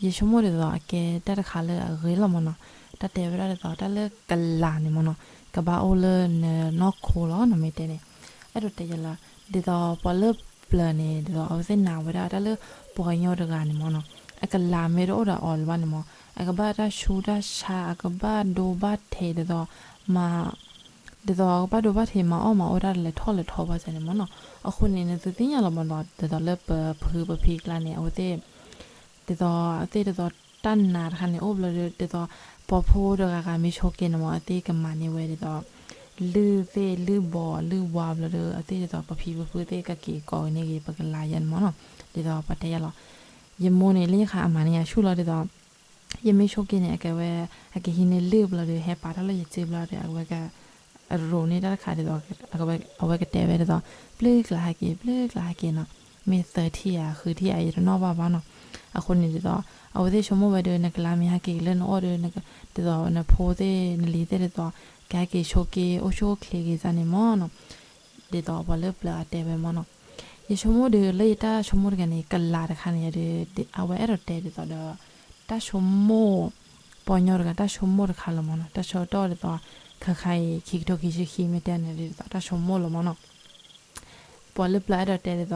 ယဆိကမိၣ်ဒ်သိး အကဲတၢ်တခါလၢအဂ့ၤလီၤမးနီၤ. တၢ်တဲဝဲဒၣ်ဒ်သိး တၢ်လၢကလၤန့ၣ်မးနီၤ ကဘၣ်အိၣ်လၢနနီၢ်ခိလီၤနီၤ. မ့ၢ်တဲန့ၣ် အဲၣ်ဒိးတဲယလၢ ဒ်သိးပှၤလၢပျၢၤန့ၣ် ဒ်သိးအဝဲသ့ၣ်နာ်ဝဲဒၣ်တၢ်လၢ ပှၤကညီတဂၤန့ၣ်မးနီၤ အကလၤမ့ၢ်တအိၣ်ဒီးအီၤလၢၤဘၣ်န့ၣ်မး အကဘၣ်တၢ်ဆူးတၢ်ဆါ အကဘၣ်ဒိဘၣ်ထံးဒ်သိး မၤ ဒ်သိးအကဘၣ်ဒိဘၣ်ထံး မၤအီၣ်မၤအီတၢ်လဲၤထီၣ်လဲၤထီဘၣ်စ့ၢ်န့ၣ်မးနီၤ. အဃိန့ၣ် နသုသ့ၣ်ညါလီၤမးနီၤ ဒ်သိးလၢပဖုပဖံအကျါန့ၣ် အဝဲသ့ၣ် ဒ်သိးအသ့ၣ်ဒ်သိး တၢ်နာ်တခါန့ၣ်အိၣ်ဘျီဒီး ဒ်သိး ပှၤဖိတဂၤဂၤမ့ၢ်ဆိက့ၤန့ၣ်မး အသ့ၣ်ကမၤန့ၢ်ဝဲဒ်သိး လုၢ်သ့ၣ်လုၢ်ဘီလုၢ်ဝါဘျီဒီး အသ့ၣ်ဒ်သိးပဖံပဖုသ့ၣ်ကက့ၤကိးန့ၢ်ဂ့ၤ ပကလၤယဲန့ၣ်မးနီၤ. ဒ်သိးပှၤတဲယၤလီၤ ယမိၢ်န့ၣ် လၢယခါအမၤန့ၢ်ယၤဆူၣ်လီၤဒ်သိး ယမ့ၢ်ဆိက့ၤန့ၣ် အကဲဝဲ အကဟံးန့ၢ်လုၢ်ဘျီဒီး ဟဲပာ်ထီၣ်လၢယစုဘျီဒီး အဝဲက ရိးန့ၢ်တၢ်တခါဒ်သိး အဝဲကတဲဝဲဒ်သိး ပျုၢ်ကျါဟဲက့ၤ ပျုၢ်ကျါဟဲက့ၤနီၤ. မ့ၢ်သၢထံၣ်ဧါ ဃုထံၣ်ဧါ ယတနီၣ်ဘၣ်ဘၣ်နီၤ. အဃိန့ၣ်ဒ်သိး အဝဲသ့ၣ်ဆိကမိၣ်ဝဲဒီး နကလၤမ့ၢ်ဟဲက့ၤလၢနအိၣ်ဒီး ဒ်သိးနဖိသ့ၣ်နလံၤသ့ၣ်ဒ်သိး ကဟဲက့ၤဆိက့ၤအိၣ်ဆူၣ်အိၣ်ချ့က့ၤစ့ၢ်န့ၣ်မးနီၤ. ဒ်သိးပှၤလၢပျၢၤအတဲဝဲမးနီၤ. ယဆိကမိၣ်ဒီး လၢယတၢ်ဆိကမိၣ်တဂၤန့ၣ် ကလၤတခါန့ၣ်ဒီး အဝဲအဲၣ်ဒိးတဲဒ်သိးဒီး တၢ်ဆိကမိၣ် ပှၤကညီတဂၤတၢ်ဆိကမိၣ်တခါလီၤမးနီၤ. တၢ်ဆၢကတီၢ်ဒ်သိး ခါခါအံၤ ခံကထိခံဆံခံမ့ၢ်တဲန့ၣ်ဒ်သိး တၢ်ဆိကမိၣ်လီၤမးနီၤ. ပှၤလၢပျၢၤအဲၣ်ဒိးတဲဒ်သိး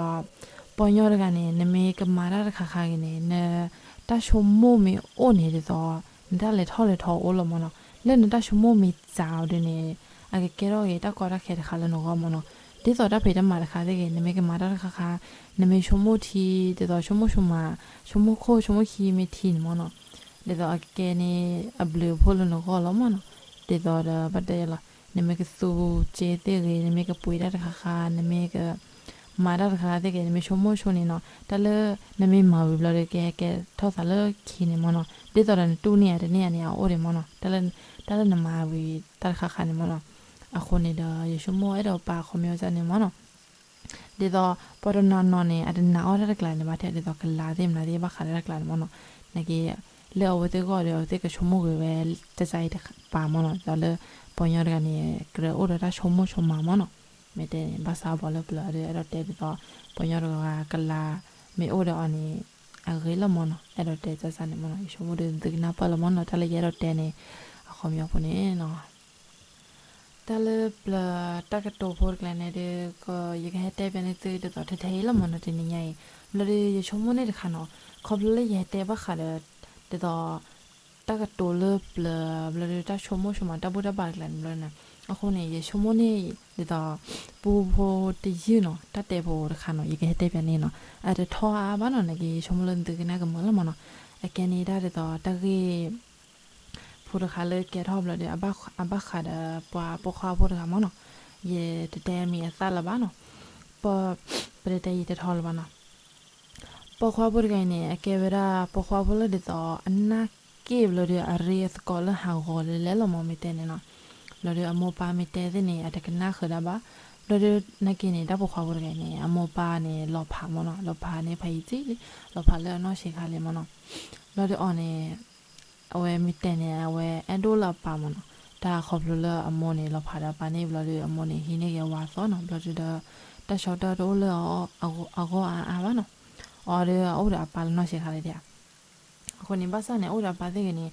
ပှၤကညီတဂၤန့ၣ် နမ့ၢ်ကမၤတၢ်တခါခါဂ့ၤန့ၣ် နတၢ်ဆိကမိၣ်မ့ၢ်အိၣ်န့ၣ်ဒ်သိး နတၢ်လဲၤထီၣ်လဲၤထီအိၣ်လီၤမးနီၤ. လၢနတၢ်ဆိကမိၣ်မ့ၢ်စှၤအီၤဒ်န့ၣ် အကကဲထီၣ်က့ၤတၢ်ကီတၢ်ခဲတခါလၢနဂီၢ်မးနီၤ. ဒ်သိးတၢ်ဖံးတၢ်မၤတခါသ့ၣ်ဂ့ၤ နမ့ၢ်ကမၤတၢ်တခါခါ နမ့ၢ်ဆိကမိၣ်ထံ ဒ်သိးဆိကမိၣ်ဆိကမး ဆိကမိၣ်ခိၣ်ဆိကမိၣ်ခံမ့ၢ်ထံန့ၣ်မးနီၤ ဒ်သိးအကကဲန့ၢ်အဘျုးအဖှိၣ်လၢနဂီၢ်လီၤမးနီၤ. ဒ်သိးဒီးဘၣ်တဲလီၤ နမ့ၢ်ကသူစ့သ့ၣ်ဂ့ၤ နမ့ၢ်ကပှ့ၤတၢ်တခါခါ နမ့ၢ်က မၤတၢ်တခါခါသ့ၣ်ဂ့ၤ နမ့ၢ်ဆိကမိၣ်ဆိန့ၣ်နီၤ တၢ်လၢ နမ့ၢ်မၤဝံၤဘျီဒီး ကဟဲကဲထီၣ်သးလၢခံန့ၣ်မးနီၤ. ဒ်သိးဒီးနတူၢ်န့ၢ်ဧါတန့ၢ်ဧါန့ၣ် အအိၣ်ဒံးမးနီၤ တၢ်လၢနမၤဝံၤတၢ်တခါခါန့ၣ်မးနီၤ. အဃိန့ၣ်ဒီး ယဆိကမိၣ်အဲၣ်ဒိးပာ်ခီပညီစ့ၢ်န့ၣ်မးနီၤ. ဒ်သိး ပှၤတနီၤနီၤန့ၣ် အတနာ်အီၣ်တၢ်တကျါန့ၣ်ဘၣ်ထဲ ဒ်သိးကလၤသ့ၣ်မနုၤသ့ၣ်ဘၣ်ဃးဒီးတၢ်တကျါန့ၣ်မးနီၤ. နာ်က့ လၢအဝဲသ့ၣ်ဂီၢ်ဒီး အဝဲသ့ၣ်ကဆိကမိၣ်ဂ့ၤဝဲ တၢ်စၢအံၤတပၤမးနီၤ ဒ်သိးလၢ ပှၤကညီတဂၤန့ၣ် ကြၢးအိၣ်ဒီးတၢ်ဆိကမိၣ်ဆိကမးမးနီၤ. မ့ၢ်တဲန့ၣ် ဘၣ်ဆၣ်ပှၤလၢပျၢၤဒီး အဲၣ်ဒိးတဲဒ်သိး ပှၤကညီတဂၤကလၤ မ့ၢ်အိၣ်ဒီးအီၤန့ၣ် အဂ့ၤလီၤမးနီၤ အဲၣ်ဒိးတဲတၢ်စၢန့ၣ်မးနီၤ. ယဆိကမိၣ်ဒီး သုကနၢ်ပၢၢ်လီၤမးနီၤ တၢ်လၢယအဲၣ်ဒိးတဲန့ၣ် အခီပညီဖိန့ၣ်နီၤ. တၢ်လၢပျၢၤတၢ်ကတိၤဖိတကျါန့ၣ်ဒီး ယကဟဲတဲပၠးန့ၢ်သုဒ်သိးထဲထဲအံၤလီၤမးနီၤ တနံၤညါအံၤ. ဘျီဒီးယဆိကမိၣ်န့ၣ်တခါနီၤ ခီဖျိလၢယဟဲတဲဘၣ်ဃးဒီး ဒ်သိး တၢ်ကတိၤလၢပျၢၤ ဘျီဒီးတၢ်ဆိကမိၣ်ဆိကမး တၢ်ဘူၣ်တၢ်ဘါတကျါန့ၣ်ဘျီန့ၣ် အဃိန့ၣ် ယဆိကမိၣ်န့ၣ် ဒ်သိး ပူဖိတယုၢ်နီၤ တၢ်တဲဖိတခါနီၤ ယကဟဲတဲပၠးန့ၣ်နီၤ အတထီအါဘၣ်နီၤ နာ်က့ယဆိကမိၣ်လၢနသုကနၣ်ကမၢလီၤမးနီၤ. အကဲန့ၣ်ဒၣ်ဒ်သိး တၢ်ဂ့ၢ် ဖိတခါလၢကဲထီၣ်ဘျီဒီး အဘၣ်ဃးဒီးပှၤပိာ်ခွါဖိတဂၤမးနီၤ. ယတတဲမံၤအသၣ်လၢၤဘၣ်နီၤ. ပ ပတတဲယတဲထီလၢၤဘၣ်နီၤ. ပိာ်ခွါဖိတဂၤအံၤန့ၣ် အကဲဝဲဒၣ်ပိာ်ခွါဖိလၢဒ်သိး အနၢ်က့ၣ်ဘျီဒီး အရ့အသကိးလၢဟးဂီၤလၢလဲၣ်လီၤမး မ့ၢ်တဲန့ၣ်နီၤ. ဘျီဒီးအမိၢ်ပၢ်မ့ၢ်တဲသ့ၣ်န့ၣ် အတကနၣ်ဃုာ်ဒၣ်ဘၣ်. ဘျီဒီး နာ်က့န့ၣ် တၢ်ပိာ်ခွါဖိတဂၤအံၤန့ၣ် အမိၢ်ပၢ်န့ၣ် လီၤဖးမးနီၤ လီၤဖးန့ၢ်ဖးယံၤကၠံလံ လီၤဖးလၢအနီၢ်ဆံးခါလံမးနီၤ. ဘျီဒီးအီၤန့ၣ် အဝဲမ့ၢ်တဲန့ၣ် အဝဲအဲၣ်ဒိၣ်လၢအပၢ်မးနီၤ. တၢ်ခီဖျိလၢအမိၢ်န့ၣ် လီၤဖးဒီးအပၢ်န့ၣ် ဘျီဒီးအမိၢ်န့ၣ် ဟံးန့ၢ်က့ၤအဝၤအသီနီၤ. ဘျီဒီး တၢ်ဆၢကတီၢ်တအိၣ်လၢအဂီၢ်အါအါဘၣ်နီၤ. အီၤဒီးအအိၣ်ဒီးအပၢ်လၢနီၢ်ဆံးခါလံဒၣ်. အဃိန့ၣ် ဘၣ်ဆၣ်န့ၣ် အအိၣ်ဒီးအပၢ်သ့ၣ်ဂ့ၤန့ၣ်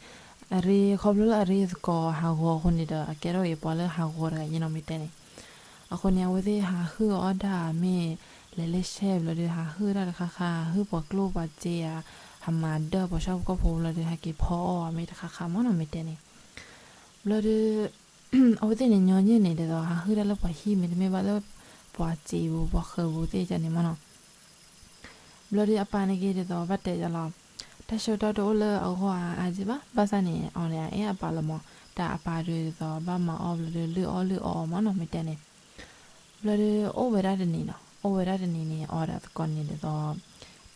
အရ့ ခီဖျိလၢအရ့သကိးဟးဂီၤအဃိန့ၣ်ဒီး အကဲထီၣ်က့ၤပှၤလၢဟးဂီၤတဂၤယဲနီၤ မ့ၢ်တဲန့ၣ်. အဃိန့ၣ် အဝဲသ့ၣ်ဟးဟုၣ်အီၣ်ဒၣ်မ့ၢ် လဲၤလၢရှဲဘျီဒီး ဟးဟုၣ်တၢ်တခါခါ ဟးဟုၣ်ပှၤကျိၣ်ပှၤစ့ဧါ, ဟးမၤဒၢပှၤဆၣ်ဖိကီၢ်ဖိဘျီဒီး ဟဲက့ၤဖီအီၣ်အီၤမ့ၢ်တခါခါမးနီၤ မ့ၢ်တဲန့ၣ်. ဘျီဒီး အဝဲသ့ၣ်န့ၣ် ညီနုၢ်န့ၣ် ဒ်သိးဟးဟုၣ်တၢ်လၢပှၤဟံၣ် မ့တမ့ၢ်ဘၣ်လၢ ပှၤစံာ်ပူၤ ပှၤဃၢၤပူၤသ့ၣ်တဖၣ်န့ၣ်မးနီၤ. ဘျီဒီးအပၢ်န့ၣ်က့ၤဒ်သိး ဘၣ်တဲယၤလီၤ. တၢ်ဆၢကတီၢ်တအိၣ်လၢအဂီၢ်အါအါက့ဘၣ်. ဘၣ်ဆၣ်န့ၣ် အီၤန့ၣ် အအဲၣ်အပၢ်လီၤမး. တၢ်အပၢ်ဒ်သိး ဘၣ်မၤအီၣ်ဘျီဒီး လုၢ်အီၣ်လုၢ်အီအီၤမးနီၤ မ့ၢ်တဲန့ၣ်. ဘျီဒီး အိၣ်ဝဲဒၣ်တနံၤနီၤ, အိၣ်ဝဲဒၣ်တနံၤန့ၣ် အီၤဒီးအသကိးန့ၣ်ဒ်သိး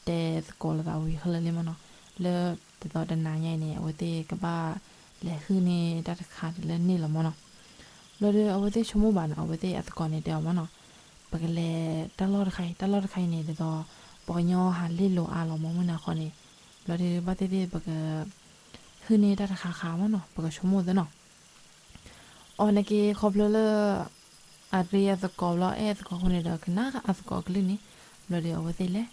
တဲသကိးလိာ်သးဝံၤခဲလၢာ်လံမးနီၤ. လၢဒ်သိးတနၤညါအံၤန့ၣ် အဝဲသ့ၣ်ကဘၣ်လဲၤဟုၣ်န့ၢ်တၢ်တခါတလၢန့ၣ်လီၤမၢ်နီၤ. ဘျီဒီးအဝဲသ့ၣ်ဆိကမိၣ်ဘၣ်နီၤ အဝဲသ့ၣ်အသကိးန့ၣ်တဲအီၤမၢ်နီၤ, ပကလဲၤတၢ်လီၢ်တခါအံၤ တၢ်လီၢ်တခါအံၤန့ၣ် ဒ်သိး ပှၤကညီဟးလ့ၣ်လိာ်အါလီၤမၢ် မုၢ်နၤဃီန့ၣ်. ဘျီဒီးဘၣ်သ့ၣ်သ့ၣ်ပက ဟုၣ်န့ၢ်တၢ်တခါခါမၢ်နီၤ ပကဆိကမိၣ်သ့နီၤ. အီၤန့ၣ်က့ၤခီဖျိလၢ အရ့အသကိးဘျီ အဲၣ်အသကိးအဃိန့ၣ်ဒီး ကနၣ်အသကိးအကလုၢ်န့ၣ်. ဘျီဒီးအဝဲသ့ၣ်လဲၤ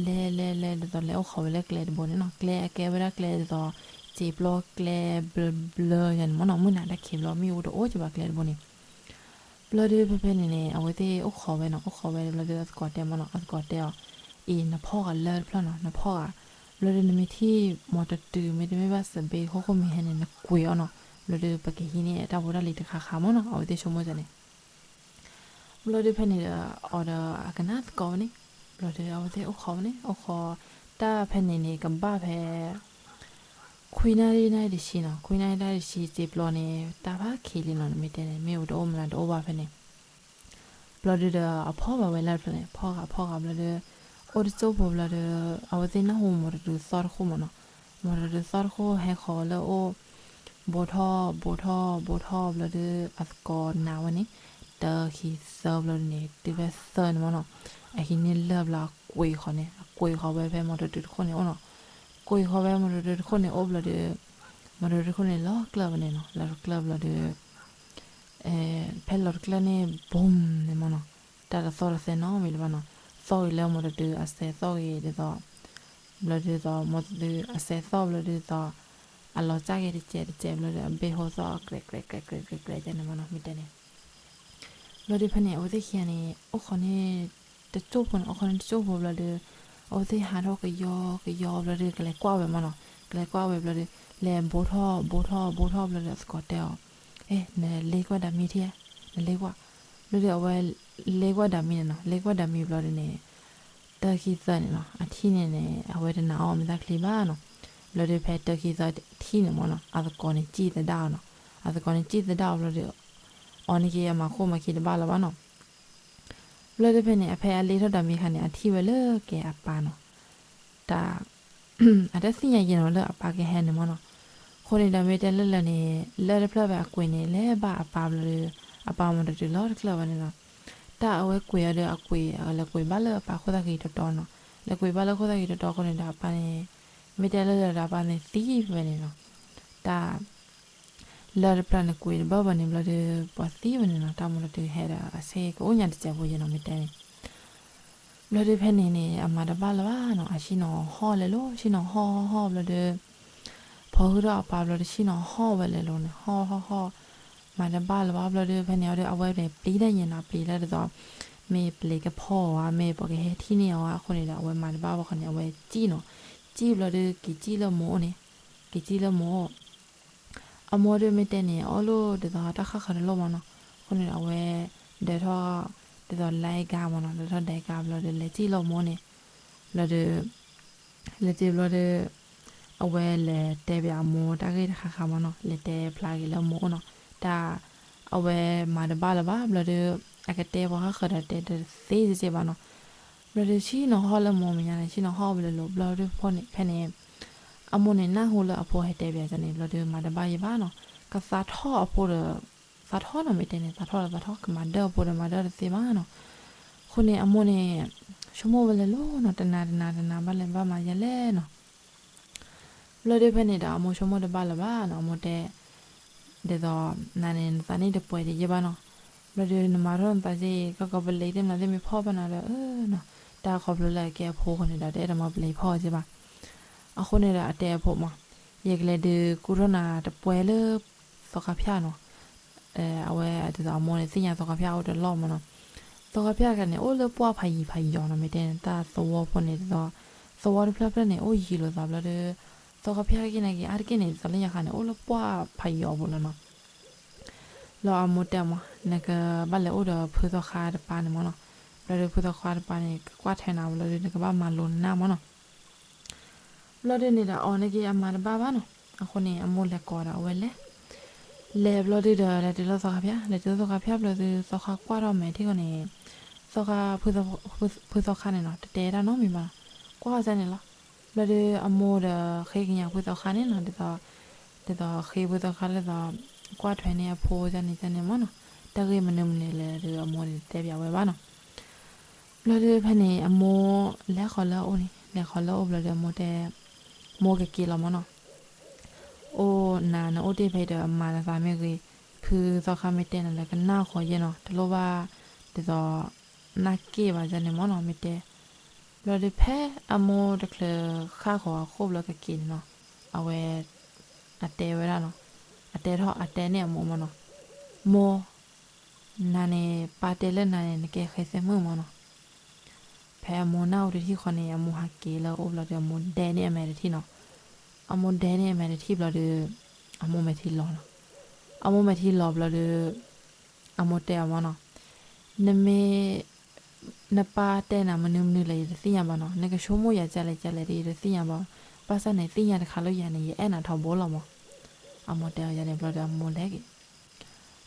လဲၤလဲၤလဲၤ ဒ်သိးလဲၤအိၣ်ဃီၤဝဲလၢကျဲတဘိန့ၣ်နီၤ. ကျဲအကဲဝဲဒၣ်ကျဲဒ်သိး စံာ်ပျီကျဲဘျၢဘျၢယၤန့ၣ်မၢ်နီၤ မုၢ်နၤတၢ်ခံးဘျီ မ့ၣ်အူတအိၣ်ကဘၣ်ကျဲတဘိန့ၣ်. ဘျီဒီးဖဲဖဲန့ၣ်န့ၣ် အဝဲသ့ၣ်အိၣ်ဃီၤဝဲနီၤ အိၣ်ဃီၤဝဲဘျီဒီးအသကိးတဲမၢ်နီၤ အသကိးတဲအီၤ, အံၤ နဖီၣ်ဂၤလၢတဖျၢၣ်နီၤ နဖီၣ်ဂၤ. ဘျီဒီးနမ့ၢ်ထံၣ် မီတတုၤ မ့တမ့ၢ်ဘၣ်စဘ့ ဃိဃိမ့ၢ်ဟဲန့ၣ် နကွံာ်အီၤနီၤ. ဘျီဒီးပကဟံးန့ၢ်တၢ်ဖိတၢ်လံၤတခါခါမၢ်နီၤ အဝဲသ့ၣ်ဆိကမိၣ်န့ၣ်. ဘျီဒီးဖဲန့ၣ်ဒီး အီၤဒီးအကနၣ်သကိးဝဲန့ၣ်. ဘျီဒီးအဝဲသ့ၣ်အိၣ်ဃီၤဝဲန့ၣ် အိၣ်ဃီၤ တၢ်ဖဲန့ၣ်န့ၣ် ကဘၣ်ဖဲ ခွံနၣ်ရံၣ်နၣ်ရံၣ်တဆံနီၤ ခွံနၣ်ရံၣ်နၣ်ရံၣ်တဆံ စံာ်ပျီန့ၣ် တၢ်ဖးခံးလံနီၤ နမ့ၢ်တဲန့ၣ် မ့ၣ်အူတအိၣ်မနုၤတအိၣ်ဘၣ်ဖဲန့ၣ်. ဘျီဒီးအဖီၣ်ဘၣ်ဝဲလၢတဖျၢၣ်န့ၣ် ဖီၣ်ဂၤဖီၣ်ဂၤဘျီဒီး အိၣ်တစိၢ်ဖိဘျီဒီး အဝဲသ့ၣ်နၢ်ဟူမီတတုၤသီၣ်တခိၣ်မၢ်နီၤ. မီတတုၤသီၣ်တခိၣ်ဟဲဃီၤလၢအအိၣ် ဘိထီၣ် ဘိထီၣ် ဘိထီၣ်ဘျီဒီး အသကိးနာ်ဝဲန့ၣ် တၢခံသၢဘျီဒ်န့ၣ် တုၤဖဲသၢန့ၣ်မၢ်နီၤ. အဟံးန့ၢ်လၢၢ်ဘျီအကွံာ်ဃီၤန့ၣ် အကွံာ်ဃီၤဝဲဖဲမီတတုၤတခိၣ်န့ၣ်အိၣ်နီၤ. ကွံာ်ဃီၤဝဲမီတတုၤတခိၣ်န့ၣ်အိၣ်ဘျီဒီး မီတတုၤတခိၣ်န့ၣ်လီၤကျၢၢ်ဝဲန့ၣ်နီၤ လီၤတကျၢၢ်ဘျီဒီး ဖဲလီၤတကျၢၢ်န့ၣ် ဘိၣ်န့ၣ်မၢ်နီၤ တၢ်တသီၣ်တသဲနီတမံၤလၢၤဘၣ်နီၤ. သီၣ်ဂ့ၤလၢမီတတုၤအစဲးသီၣ်ဂ့ၤဒ်သိး ဘျီဒ်သိး မီတတုၤအစဲးသီၣ်ဘျီဒ်သိး အလီၤစၢ်က့ၤတစဲးတစဲးဘျီဒီး အဘ့ၣ်ဟိသီၣ် ကြဲးကြဲးကြဲးကြဲးကြဲးန့ၣ်မၢ်နီၤ မ့ၢ်တဲန့ၣ်. ဘျီဒီးဖဲန့ၣ် အဝဲသ့ၣ်ခံဂၤန့ၣ် အိၣ်ဃီၤန့ၣ် တစိၢ်ဖိန့ၣ် အိၣ်ဃီၤန့ၣ်တစိၢ်ဖိဘျီဒီး အဝဲသ့ၣ်ဟးထီၣ်ကယီကယီဘျီဒီး ကလဲၤကွၢ်ဝဲမၢ်နီၤ. ကလဲၤကွၢ်ဝဲဘျီဒီး လဲၤဘိထီၣ် ဘိထီၣ် ဘိထီၣ်ဘျီဒီး အသကိးတဲအီၤ, အဲ နလ့ကွၢ်ဒၣ်မံထံၣ်ဧါ, နလ့ကွၢ်. ဘျီဒီးအဝဲ လ့ကွၢ်ဒၣ်မံန့ၣ်နီၤ လ့ကွၢ်ဒၣ်မံဘျီဒီးန့ၣ် တၢခံသၢန့ၣ်နီၤ အထံၣ်န့ၣ်န့ၣ် အဝဲတနာ်အီၣ်မ့ၢ်တၢ်ချံဘၣ်နီၤ. ဘျီဒီးဖဲတၢခံသၢထံၣ်န့ၣ်မၢ်နီၤ အသကိးန့ၣ်စံၣ်သဒၣ်အီၤနီၤ. အသကိးန့ၣ်စံၣ်သဒၣ်အီၤဘျီဒီး အီၤန့ၣ်က့ၤအမၤခိၣ်မၤခံတဘၣ်လၢၤဘၣ်နီၤ. ဘျီဒီးဖဲန့ၣ် အဖဲအလ့ထီၣ်ဒၣ်မံခါန့ၣ် အထံၣ်ဝဲလၢကဲအပၢ်နီၤ. တၢ် အတသ့ၣ်ညါယဲနီၤ လၢအပၢ်ကဟဲန့ၣ်မၢ်နီၤ. အဃိန့ၣ်ဒီးမ့ၢ်တဲလၢလၢာ်န့ၣ် လၢၢ်တဖျၢၣ်ဖဲအကွံာ်န့ၣ် လဲၤဘၣ်အပၢ်ဘျီဒီး အပၢ်မီတတုၤလီၤတကျၢၢ်ဘၣ်န့ၣ်နီၤ. တၢ်အဝဲကွံာ်အီၤဒီးအကွံာ် လဲၤကွံာ်ဘၣ်လၢအပၢ်ခိၣ်သၣ်ဃံတတီၤနီၤ. လဲၤကွံာ်ဘၣ်လၢခိၣ်သၣ်ဃံတတီၤအဃိန့ၣ်ဒီးအပၢ်န့ၣ် မ့ၢ်တဲလၢလၢာ်ဒီးအပၢ်န့ၣ်သံဖဲန့ၣ်နီၤ. တၢ် လၢၢ်တဖျၢၣ်န့ၣ်ကွံာ်တဘၢၣ်ဘၣ်န့ၣ်ဘျီဒီး ပှၤသံဝဲန့ၣ်နီၤ တၢ်မီတတုၤဟဲဒီးအဆ့ကအိၣ်ညါတစဲးဖိယဲနီၤ မ့ၢ်တဲန့ၣ်. ဘျီဒီးဖဲန့ၣ်န့ၣ် အမၤတဘၣ်လၢၤဘၣ်နီၤ အဆ့ၣ်နီၤဟီၣ်လဲၤလိၤ ဆ့ၣ်နီၤဟီၣ်ဟီၣ်ဟီၣ်ဘျီဒီး ဖီဟုၣ်ထီၣ်အပၢ်ဘျီဒီး ဆ့ၣ်နီၤဟီၣ်ဝဲလဲၤလိၤန့ၣ် ဟီၣ်ဟီၣ်ဟီၣ် မၤတဘၣ်လၢၤဘၣ်ဘျီဒီး ဖဲန့ၣ်အီၤဒီး အဝဲန့ၣ်ပျံၤတၢ်ယဲနီၤ ပျံၤလၢဒ်သိး မ့ၢ်ပျံၤကဖီၣ်ဧါ မ့ၢ်ပှၤကဟဲထံၣ်န့ၢ်အီၤဧါ အဃိန့ၣ်ဒီး အဝဲမၤတဘၣ်ဘၣ်ခီန့ၣ် အဝဲစံၣ်နီၤ စံၣ်ဘျီဒီး က့ၤစံၣ်လၢမိၢ်အိၣ်န့ၣ် က့ၤစံၣ်လၢမိၢ်အိၣ် အမိၢ်ဒီးမ့ၢ်တဲန့ၣ် အအိၣ်လၢဒ်သိးတၢ်ဃၣ်ဃၢၤတလိၣ်မၢ်နီၤ. အဃိန့ၣ်ဒီး အဝဲဒၢးထီၣ် ဒ်သိးလဲကါမၢ်နီၤ ဒၢးထီၣ်ဒဲကါဘျီဒီး လဲၤစံၣ်လၢမိၢ်န့ၣ် ဘျီဒီး လဲၤစံၣ်ဘျီဒီး အဝဲလဲၤတဲဘၣ်အမိၢ်တၢ်ဂ့ၢ်တခါခါမၢ်နီၤ လဲၤတဲဖျါက့ၤလၢမိၢ်အိၣ်နီၤ. တၢ် အဝဲမၤတဘၣ်လၢၤဘၣ်ဘျီဒီး အကတဲပှၤဃၣ်ဃၢၤဒီးတဲတသ့စ့ၢ်ကီးဘၣ်နီၤ. ဘျီဒီးဆ့ၣ်နီၤဟီၣ်လၢမိၢ်မဲာ်ညါန့ၣ် ဆ့ၣ်နီၤဟီၣ်ဝဲလဲၤလိၤဘျီဒီးဖဲန့ၣ် အမိၢ်န့ၣ်နၢ်ဟူလၢအဖိဟဲတဲဘၣ်န့ၣ် ဘျီဒီးမၤတဘၣ်ယဲဘၣ်နီၤ. ကသးထီၣ်အဖိဒီး သးထီၣ်နီၤ မ့ၢ်တဲန့ၣ် သးထီၣ်ဒီးသးထီၣ် ကမၤဒၢၣ်အဖိဒီးမၤဒၢၣ်တသ့ဘၣ်နီၤ. အဃိန့ၣ် အမိၢ်န့ၣ် ဆိကမိၣ်ဝဲလဲၤလိၤနီၤ တနၤတနၤတနၤ ဘၣ်လဲၤဘၣ်မၤယဲလဲၣ်နီၤ. ဘျီဒီးဖဲန့ၣ်ဒီး အမိၢ်ဆိကမိၣ်တဘၣ်လၢၤဘၣ်နီၤ အမိၢ်တဲ ဒ်သိး နၤန့ၣ် နသးန့ၣ်တပှဲၤဒံးယဲဘၣ်နီၤ. ဘျီဒီးနမၤထီၣ်နသးစ့ၢ်ကီး ပလ့ၤတ့ၢ်မနုၤသ့ၣ်မ့ၢ်ဖီၣ်ဘၣ်နၤဒီး နီၤ တၢ်ခီဖျိလၢအကဲအဖိအဃိန့ၣ်ဒီး တအဲၣ်ဒိးမၤပလ့ၤဖီၣ်အီၤက့ဘၣ်. အဃိန့ၣ်ဒီးအတဲအဖိမး ယကလဲၤဒုးကူၣ်ထီၣ်နၤတပှဲၤလၢ သီခါဖၠၣ်နီၤ. အဝဲဒ်သိးအမိၢ်န့ၣ် သ့ၣ်ညါသီခါဖၠၣ်အိၣ်တလီၢ်မၢ်နီၤ. သီခါဖၠၣ်တခါန့ၣ် အိၣ်လၢပှၢ်ဖးယံၤဖးယီၤနီၤ မ့ၢ်တဲန့ၣ် တၢ်သဝီဖိန့ၣ်ဒ်သိး သဝီတဖျၢၣ်ဖျၢၣ်န့ၣ် အိၣ်ယံၤလိာ်သးဘျီဒီး သီခါဖၠၣ်တက့ၢ်န့ၣ်က့ၤ အါတက့ၢ်န့ၣ် ဒ်သိးလၢညါခါန့ၣ် အိၣ်လၢပှၢ်ဖးယီၤပူၤလီၤနီၤ. လီၤအမိၢ်တဲမး နကဘၣ်လဲၤအိၣ်ဒီးဖုသီခါတပၤန့ၣ်မၢ်နီၤ. ဘျီဒီးဖုသီခါတပၤန့ၣ် ကကွၢ်ထွဲနၤဘျီဒီး နကဘၣ်မၤလိနၢ်မၢ်နီၤ. ဘျီဒီးန့ၣ်ဒီး အီၤန့ၣ်က့ၤအမၤတဘၣ်ဘၣ်နီၤ. အဃိန့ၣ် အမိၢ်လဲၤကိးဒီးအဝဲလဲၤ လဲၤဘျီဒီး လဲၤတုၤလၢသီခါဖၠၣ် လဲၤတုၤလၢသီခါဖၠၣ်ဘျီဒီး သီခါကွၢ်ထီၣ်မဲာ်ထံၣ်ဃီန့ၣ် သီခါ ဖုသီခါန့ၣ်နီၤ တတဲတၢ်နီတမံၤဘၣ်နီၤ. ကွၢ်အီၤန့ၣ်လီၤ. ဘျီဒီးအမိၢ်ဒီးဃ့ကညးဖုသီခါန့ၣ်နီၤ, ဒ်သိး ဒ်သိးဃ့ဖုသီခါလၢသိး ကွၢ်ထွဲန့ၢ်အဖိန့ၣ်န့ၣ်မ့ၢ်နီၤ, တၢ်ဂ့ၢ်မနုၤမနုၤလဲၣ်ဒီးအမိၢ်န့ၣ်တတဲပၠးဝဲဘၣ်နီၤ. ဘျီဒီးဖဲန့ၣ် အမိၢ်လဲၤဃီၤလၢအအိၣ်န့ၣ်, လဲၤဃီၤလၢအအိၣ်ဘျီဒီးအမိၢ်တဲ, မိၢ်ကက့ၤလီၤမ့ၢ်နီၤ. အိၣ်နၤ နအိၣ်တ့ၢ်ဖဲအံၤဒီးမၤနသးမ့ၢ်ဂ့ၤ, ဖုသီခါမ့ၢ်တဲနၤလၢကနၣ်ဃီယဲနီၤ, တလိၣ်ဘၣ် ဒ်သိး နၢ်က့ၣ်ဘၣ်န့ၣ်မ့ၢ်နီၤ မ့ၢ်တဲ. ဘျီဒီးဖဲအမိၢ်တချုးဃၣ်ဃီၤအခိၣ်ဘျီကက့ၤန့ၣ်နီၤ, အဝဲ အတဲဝဲဒၣ်နီၤ, အတဲထီၣ်အတဲန့ၢ်အမိၢ်မ့ၢ်နီၤ, မိၢ် နၤန့ၣ် ပၢ်တဲလၢနၤန့ၣ် နကဲဃဲသဲမုၣ်မ့ၢ်နီၤ. ဖဲအမိၢ်နၢ်ဟူတထံၣ်ဃီန့ၣ် အမိၢ်ဟးက့ၤလၢအအိၣ်ဘျီဒီး အမိၢ်ဒဲန့ၢ်အမဲာ်တထံၣ်နီၤ. အမိၢ်ဒဲန့ၢ်အမဲာ်တထံၣ်ဘျီဒီး အမိၢ်မဲာ်ထံလီၤနီၤ. အမိၢ်မဲာ်ထံလီၤဘျီဒီး အမိၢ်တဲအီၤမ့ၢ်နီၤ, နမ့ၢ် နပၢ်တဲနၤမနုၤမနုၤလဲၣ် ယတသ့ၣ်ညါဘၣ်နီၤ, နကဆိကမိၣ်ယၤကလဲၣ်ကလဲၣ်ဒီးယတသ့ၣ်ညါဘၣ်, ဘၣ်ဆၣ်န့ၣ် သ့ၣ်ညါတခါလၢယၤန့ၣ် ယအဲၣ်နၤထီဘိလီၤမး. အမိၢ်တဲအီၤယၤန့ၣ်ဘျီဒီး အမိၢ်လဲၤက့ၤ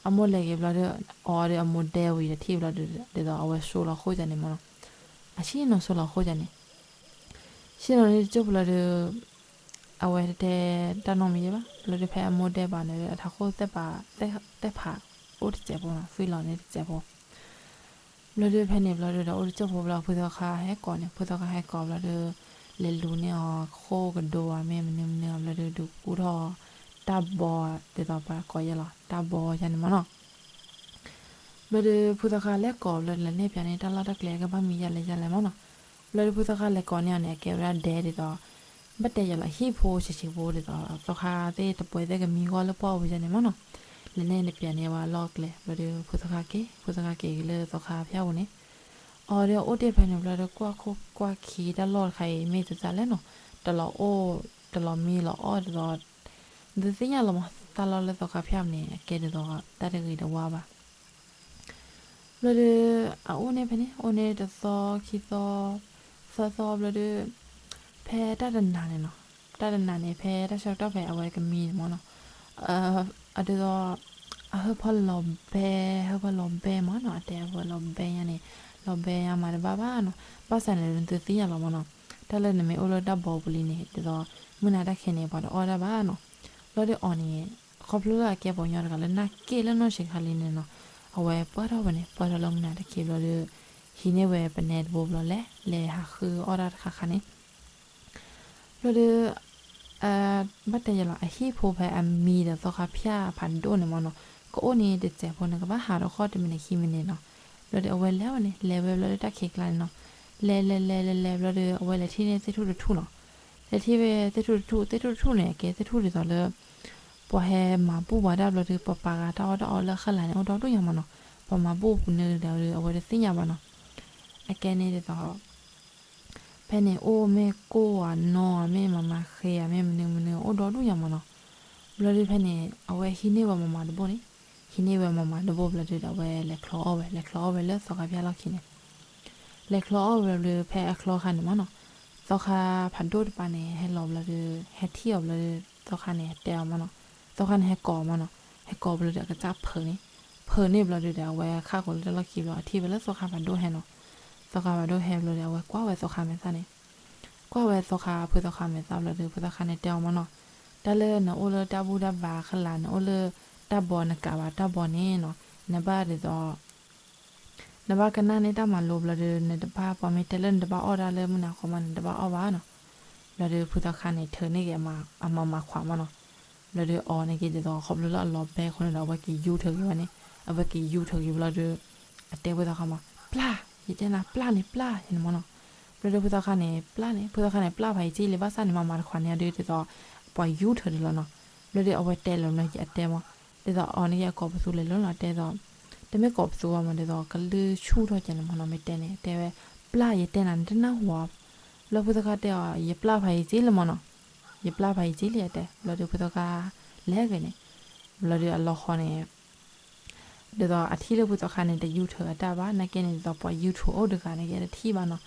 အမိၢ်လဲၤက့ၤဘျီဒီး အီၤဒီးအမိၢ်ဒဲဝံၤတထံၣ်ဘျီဒီး ဒ်သိးအဝဲဆိလီၤဃိၣ်ယၤန့ၣ်မ့ၢ်နီၤ, အဆ့ၣ်နီၤဆိလီၤဃိၣ်ယၤန့ၣ်, ဆ့ၣ်နီၤန့ၣ်တစိၢ်ဘျီဒီး အဝဲတတဲတၢ်နီတမံၤယဲဘၣ်, ဘျီဒီးဖဲအမိၢ်ဒဲဘၣ်န့ၣ်ဒီး အထးခိၣ်သဲးဖး သဲးဖး အိၣ်တစဲးဖိနီၤ, သွံၣ်လီၤန့ၣ်တစဲးဖိ ဘျီဒီးဖဲန့ၣ်ဘျီဒီး အိၣ်တစိၢ်ဖိဘျီ ဖုသီခါဟဲကိးန့ၣ်, ဖုသီခါဟဲကိးဘျီဒီး လဲၤလူၤန့ၢ်အီၤခိၣ်ကဒိဧါ မ့ၢ်မနုၤမနုၤဧါ ဘျီဒီး ဒုးကူထီၣ်တၢ်ဘီ ဒ်သိးပှၤကိးယဲလီၤ တၢ်ဘီယဲန့ၣ်မ့ၢ်နီၤ. ဘျီဒီး ဖုသီခါလဲၤကိးဘျီဒီး လဲၤနဲၣ်ဖျါန့ၢ်တၢ်လီၢ်တၢ်ကျဲ အကဘၣ်မံၤယဲလဲၣ်ယဲလဲၣ်မ့ၢ်နီၤ. ဘျီဒီး ဖုသီခါလဲၤကိးန့ၢ်အီၤန့ၣ် အကဲဝဲဒၣ်ဒဲဒ်သိး ဘၣ်တဲယဲလီၤ ဟံၣ်ဖိဆံးဆံးဖိဒ်သိး သီခါသ့ၣ်တပှဲၤသ့ၣ်ကမံၤဂီၢ်လၢပှၢ်အိၣ်ဝဲယဲန့ၣ်မ့ၢ်နီၤ. လဲၤနဲၣ်န့ၣ်ဖျါန့ၢ်ဝဲအလီၢ်အကျဲ ဘျီဒီး ဖုသီခါက့ၤ ဖုသီခါက့ၤက့ၤလၢသီခါဖၠၣ်ပူၤန့ၣ် အီၤဒီးအိၣ်တ့ၢ်ဖဲန့ၣ်ဘျီဒီး ကွၢ်ခိၣ်ကွၢ်ခံတၢ်လီၢ်တခါအံၤ မ့ၢ်သတးလဲၣ်နီၤ, တလီၤအိၣ် တလီၤမံလီၤအီၣ်ဒ်သိး ဒုးသ့ၣ်ညါလီၤမး တၢ်လီၢ်လၢသီခါဖၠၣ်ပူၤန့ၣ် အကဲဒ်သိး တၢ်တဂ့ၤတဝါဘၣ်. ဘျီဒီး အအိၣ်န့ၢ်ဖဲန့ၣ် အိၣ်န့ၢ်တသီခံသီ သၢသီဘျီဒီး ဖဲတၢ်တနၤန့ၣ်နီၤ, တၢ်တနၤန့ၣ် ဖဲတၢ်ဆၢကတီၢ်ဖဲအဝဲကမံန့ၣ်မ့ၢ်နီၤ, အဒ်သိး အဟၢဖၢလီၤဘဲ ဟၢဖၢလီၤဘဲမ့ၢ်နီၤ, အတဲအဝဲလီၤဘဲညါန့ၣ် လီၤဘဲညါမၤတဘၣ်ဘၣ်နီၤ, ဘၣ်ဆၣ်န့ၣ် နသုသ့ၣ်ညါလီၤမ့ၢ်နီၤ, တၢ်လၢနမ့ၢ်အိၣ်လၢတၢ်ဘီပူၤလံန့ၣ် ဒ်သိး မုၢ်နၤတၢ်ခံးန့ၣ် ပှၤတအီၣ်တၢ်ဘၣ်နီၤ. ဘျီဒီးအီၤန့ၣ် ခီဖျိလၢအကဲပှၤကညီတဂၤလၢနၢ်က့ၣ်လၢနီၢ်ဆံးခါလံန့ၣ်နီၤ, အဝဲပှၢ်ထီၣ်ဝဲန့ၣ် ပှၢ်ထီၣ်လၢမုၢ်နၤတခံးဘျီဒီး ဟံးန့ၢ်ဝဲပနဲတဘိဘျီလဲၣ် လဲၤဟးဃုအီၣ်တၢ်တခါခါန့ၣ် ဘျီဒီး ဘၣ်တဲယဲလီၤ အဟံၣ်ဖိဖဲအမံဒီးသီခါဖၠၣ်ဖးဒိၣ်န့ၣ်မ့ၢ်နီၤ, ကအိၣ်န့ၣ်တစဲးဖိန့ၣ် ကဘၣ်ဟးထီၣ်ဃီတမံးနံးခံမံးနံးနီၤ. ဘျီဒီးအဝဲလဲၤဝဲန့ၣ် လဲၤဝဲဘျီဒီးတၢ်ခံးကျါန့ၣ်နီၤ, လဲၤလဲၤလဲၤလဲၤလဲၤဘျီဒီး အဝဲလဲၤထံၣ်န့ၢ်သ့ၣ်ထူၣ်တထူၣ်နီၤ. လဲၤထံၣ်ဝဲသ့ၣ်ထူၣ်တထူၣ် သ့ၣ်ထူၣ်တထူၣ်န့ၣ် အကဲသ့ၣ်ထူၣ်ဒ်သိးလၢ ပှၤဟဲမၤဘူၣ်ဝဲဒၣ်ဘျီဒီး ပှၤပာ်ဂၤတၢ်အီၣ်တၢ်အီလၢအဃၢၤလၢ်န့ၣ် အိၣ်ဒီဒူၣ်ညါမ့ၢ်နီၤ. ပှၤမၤဘူၣ်ပနုၤဒီး အဝဲတသ့ၣ်ညါဘၣ်နီၤ. အကဲန့ၣ်ဒ်သိး ဖဲန့ၣ်အိၣ်မ့ၢ်ကိၢ်ဧါနီၢ်ဧါ မ့ၢ်မၤမၤဃ့ဧါ မ့ၢ်မနုၤမနုၤ အိၣ်ဒီဒူၣ်ညါမ့ၢ်နီၤ. ဘျီဒီးဖဲန့ၣ် အဝဲဟံးန့ၢ်ဝဲမၤမၤတဘိန့ၣ်, ဟံးန့ၢ်ဝဲမၤမၤတဘိဘျီဒီး အဝဲလဲၤချီအီၣ်ဝဲ လဲၤချီအီၣ်ဝဲလၢသီခါဖၠၣ်လီၢ်ခံန့ၣ် လဲၤချီအီၣ်ဝဲဘျီဒီး ဖဲအချီခါန့ၣ်မ့ၢ်နီၤ, သီခါဖးဒိၣ်တပၤန့ၣ် ဟဲလီၤဘျီဒီး ဟဲထံၣ်အီၤဘျီဒီး သီခါန့ၣ် ဟဲတဲအီၤမ့ၢ်နီၤ, သီခါန့ၣ် ဟဲကိးအီၤမ့ၢ်နီၤ, ဟဲကိးဘျီဒီး အကစၢ်ဖုးန့ၣ်, ဖုးန့ၢ်ဘျီဒီး အဝဲခၣ်ဃိးလၢတၢ်လီၢ်ခံဘျီ အထံၣ်ဝဲလၢသီခါဖးဒိၣ်ဟဲနီၤ, သီခါဖးဒိၣ်ဟဲဘျီဒီး အဝဲကွၢ်ဝဲသီခါမဲာ်သၣ်န့ၣ် ကွၢ်ဝဲသီခါ ဖုသီခါမဲာ်သၣ်ဘျီဒီး ဖုသီခါန့ၣ်တဲအီၤမ့ၢ်နီၤ, တၢ်လၢနအိၣ်လၢတၢ်ဘူၣ်တၢ်ဘါအဃၢၤလၢ် နအိၣ်လၢတၢ်ဘီနကးဘၣ်တၢ်ဘီန့ၣ်နီၤ, နဘၣ်ဒ်သိး နဘၣ်ကနၣ်န့ၢ်တၢ်မၤလိဘျီဒီး နတဘၣ် ပှၤမ့ၢ်တဲလၢနတဘၣ်အီၣ်တၢ်လၢမုၢ်နၤဃီမး နတဘၣ်အီၣ်ဘၣ်နီၤ. ဘျီဒီးဖုသီခါန့ၣ် ထုးန့ၢ်က့ၤအမၤမၤခွးမ့ၢ်နီၤ. ဘျီဒီးအီၤန့ၣ်က့ၤဒ်သိး ခီဖျိလၢအလီၤဘဲအဃိန့ၣ်ဒီး အဝဲက့ၤယူၤထုးက့ၤဝဲန့ၣ်, အဝဲက့ၤယူၤထုးက့ၤဘျီဒီး အတဲဖုသီခါမး ပျၢ်, ယတဲနၤပျၢ်န့ၣ် ပျၢ်န့ၣ်မ့ၢ်နီၤ. ဘျီဒီးဖုသီခါန့ၣ် ပျၢ်န့ၣ် ဖုသီခါန့ၣ် ပျၢ်ဖးယံာ်က့လံ ဘၣ်ဆၣ်န့ၣ် မၤမၤတခွးန့ၣ်ဒီး ဒ်သိး ပှၤယူၤထုးဒၣ်လီၤနီၤ. ဘျီဒီးအဝဲတဲလီၤ ဘျီအတဲမး, ဒ်သိးအီၤန့ၣ်က့ၤအကိးပသူလဲၤလီၤနီၤ တဲသိး တမ့ၢ်ကိးပသူဘၣ်မး ဒ်သိးကလုၢ်ဆူၣ်ထီၣ်ကဲန့ၣ်မ့ၢ်နီၤ မ့ၢ်တဲန့ၣ် တဲဝဲ ပျၢ်ယတဲနၤ နတနၢ်ဟူဧါ. ဘျီဖုသီခါတဲအီၤ ယပျၢ်ဖးယံာ်က့လံမ့ၢ်နီၤ, ယပျၢ်ဖးယံာ်က့လံ အတဲ. ဘျီဒီးဖုသီခါ လဲၤဂ့ၤန့ၣ် ဘျီဒီးအလီၤဃီန့ၣ် ဒ်သိးအထံၣ်လၢဖုသီခါန့ၣ် တယူၤထုးအတၢ်ဘၣ် နာ်က့န့ၣ် ဒ်သိးပှၤယူၤထုးအိၣ်တဂၤန့ၣ်က့ တထံၣ်ဘၣ်နီၤ.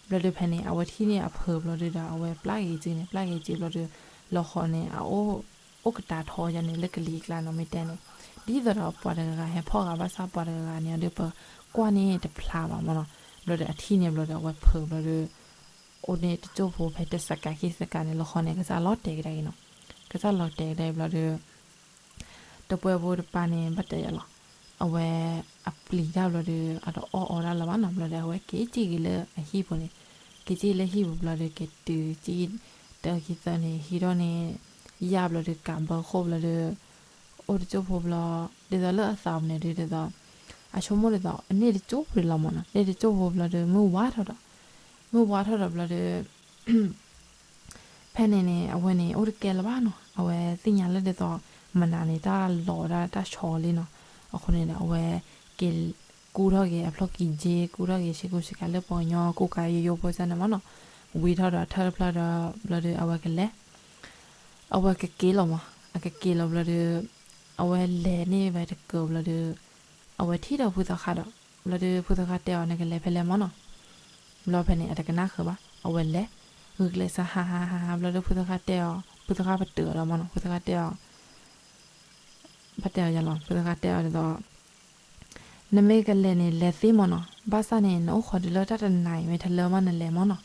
ဘျီဒီးဖဲန့ၣ် အဝဲထံၣ်န့ၢ်အဖုဘျီဒီး အဝဲပျၢ်ဂ့ၤက့န့ၣ် ပျၢ်ဂ့ၤက့ဘျီဒီး လီၤဃီန့ၣ် အအိၣ် အိၣ်ကတၢၢ်ထီယါန့ၣ် လၢကလံၤအကျါနီၤ မ့ၢ်တဲန့ၣ် ဒ်သိးဒီးပှၤတဂၤဂၤဟဲဖီၣ်ဂၤဘၣ်ဆၣ် ပှၤတဂၤဂၤန့ၣ်ဒီး ပကွၢ်န့ၣ်တဖျါဘၣ်မ့ၢ်နီၤ. ဘျီဒီးအထံၣ်န့ၣ်ဘျီဒီး အဝဲဖုဘျီဒီး အိၣ်န့ၣ်တစိၢ်ဖိဖဲတစကၤခံစကၤန့ၣ် လီၤဃီန့ၣ် ကစၢ်လီၤတဲာ်ကဒါက့ၤနီၤ. ကစၢ်လီၤတဲာ်ကဒါက့ၤဘျီဒီး တပှဲၤဖိတပၤန့ၣ် ဘၣ်တဲယၤလီၤ, အဝဲအပျံၤတၢ်ဘျီဒီး အတအီၣ်အီတၢ်လၢၤဘၣ်နီၤ. ဘျီဒီး အဝဲက့ၤစံၣ်က့ၤလၢအဟံၣ်ပူၤန့ၣ်, က့ၤစံၣ်လၢဟံၣ်ပူၤဘျီဒီး က့ၤတုၤစံၣ်တၢခံသၢန့ၣ် ဟံးထီၣ်န့ၣ် ယၢ်ဘျီဒီး ကးဘၢဃိၣ်ဘျီဒီး အိၣ်တစိၢ်ဖိဘျီ, ဒ်သိးလၢအသးပူၤန့ၣ်ဒ်သိး အဆိကမိၣ်ဒ်သိး အန့ၣ်တစိၢ်ဖိလီၤမၢ်နီၤ. န့ၣ်တစိၢ်ဖိဘျီဒီး မုၢ်ဝါထီၣ်ဒီး, မုၢ်ဝါထီၣ်ဒီးဘျီဒီး ဖဲန့ၣ်န့ၣ် အဝဲန့ၣ် အိၣ်တကဲလၢၤဘၣ်နီၤ. အဝဲသ့ၣ်ညါလၢဒ်သိး မနၤန့ၣ် တၢ်လီၤဒၣ်တၢ်ဆီလံနီၤ. အဃိန့ၣ်ဒီး အဝဲက့ၤကူထီၣ်က့ၤအဖျီၣ်ကံၤက့, ကူထီၣ်က့ၤဆ့ကူဆ့ကၤလၢပှၤကညီကူကၤယိယိဖိစၢ်န့ၣ်မၢ်နီၤ. ဝံၤထီၣ်ဒီးထၢၣ်တဖျၢၣ်ဒီး ဘျီဒီး အဝဲကလဲၤ အဝဲကက့ၤလီၤမၢ်, အကက့ၤလီၤဘျီဒီး အဝဲလဲၤန့ၢ်ဝဲတကၢၤဘျီဒီး အဝဲထံၣ်ဒီးဖုသီခါဒီး ဘျီဒီး ဖုသီခါတဲအီၤ နကလဲၤဖဲလဲၣ်မၢ်နီၤ. ဘျီဖဲန့ၣ် အတကနၣ်ဃုာ်ဘၣ်, အဝဲလဲၤ ဂုာ်ကျဲးစၢးဟးဟးဟးဟး ဘျီဒီး ဖုသီခါတဲအီၤ, ဖုသီခါပတုာ်အီၤဒီးမၢ်နီၤ. ဖုသီခါတဲအီၤ ဘၣ်တဲအီၤယၤလီၤ, ဖုသီခါတဲအီၤဒ်သိး နမ့ၢ်ကလဲၤန့ၣ် လဲၤသ့မၢ်နီၤ, ဘၣ်ဆၣ်န့ၣ် နအိၣ်ဃီၤတုၤလၢတၢ်တနၤအံၤ မ့ၢ်တလၢမးနလဲၤမၢ်နီၤ.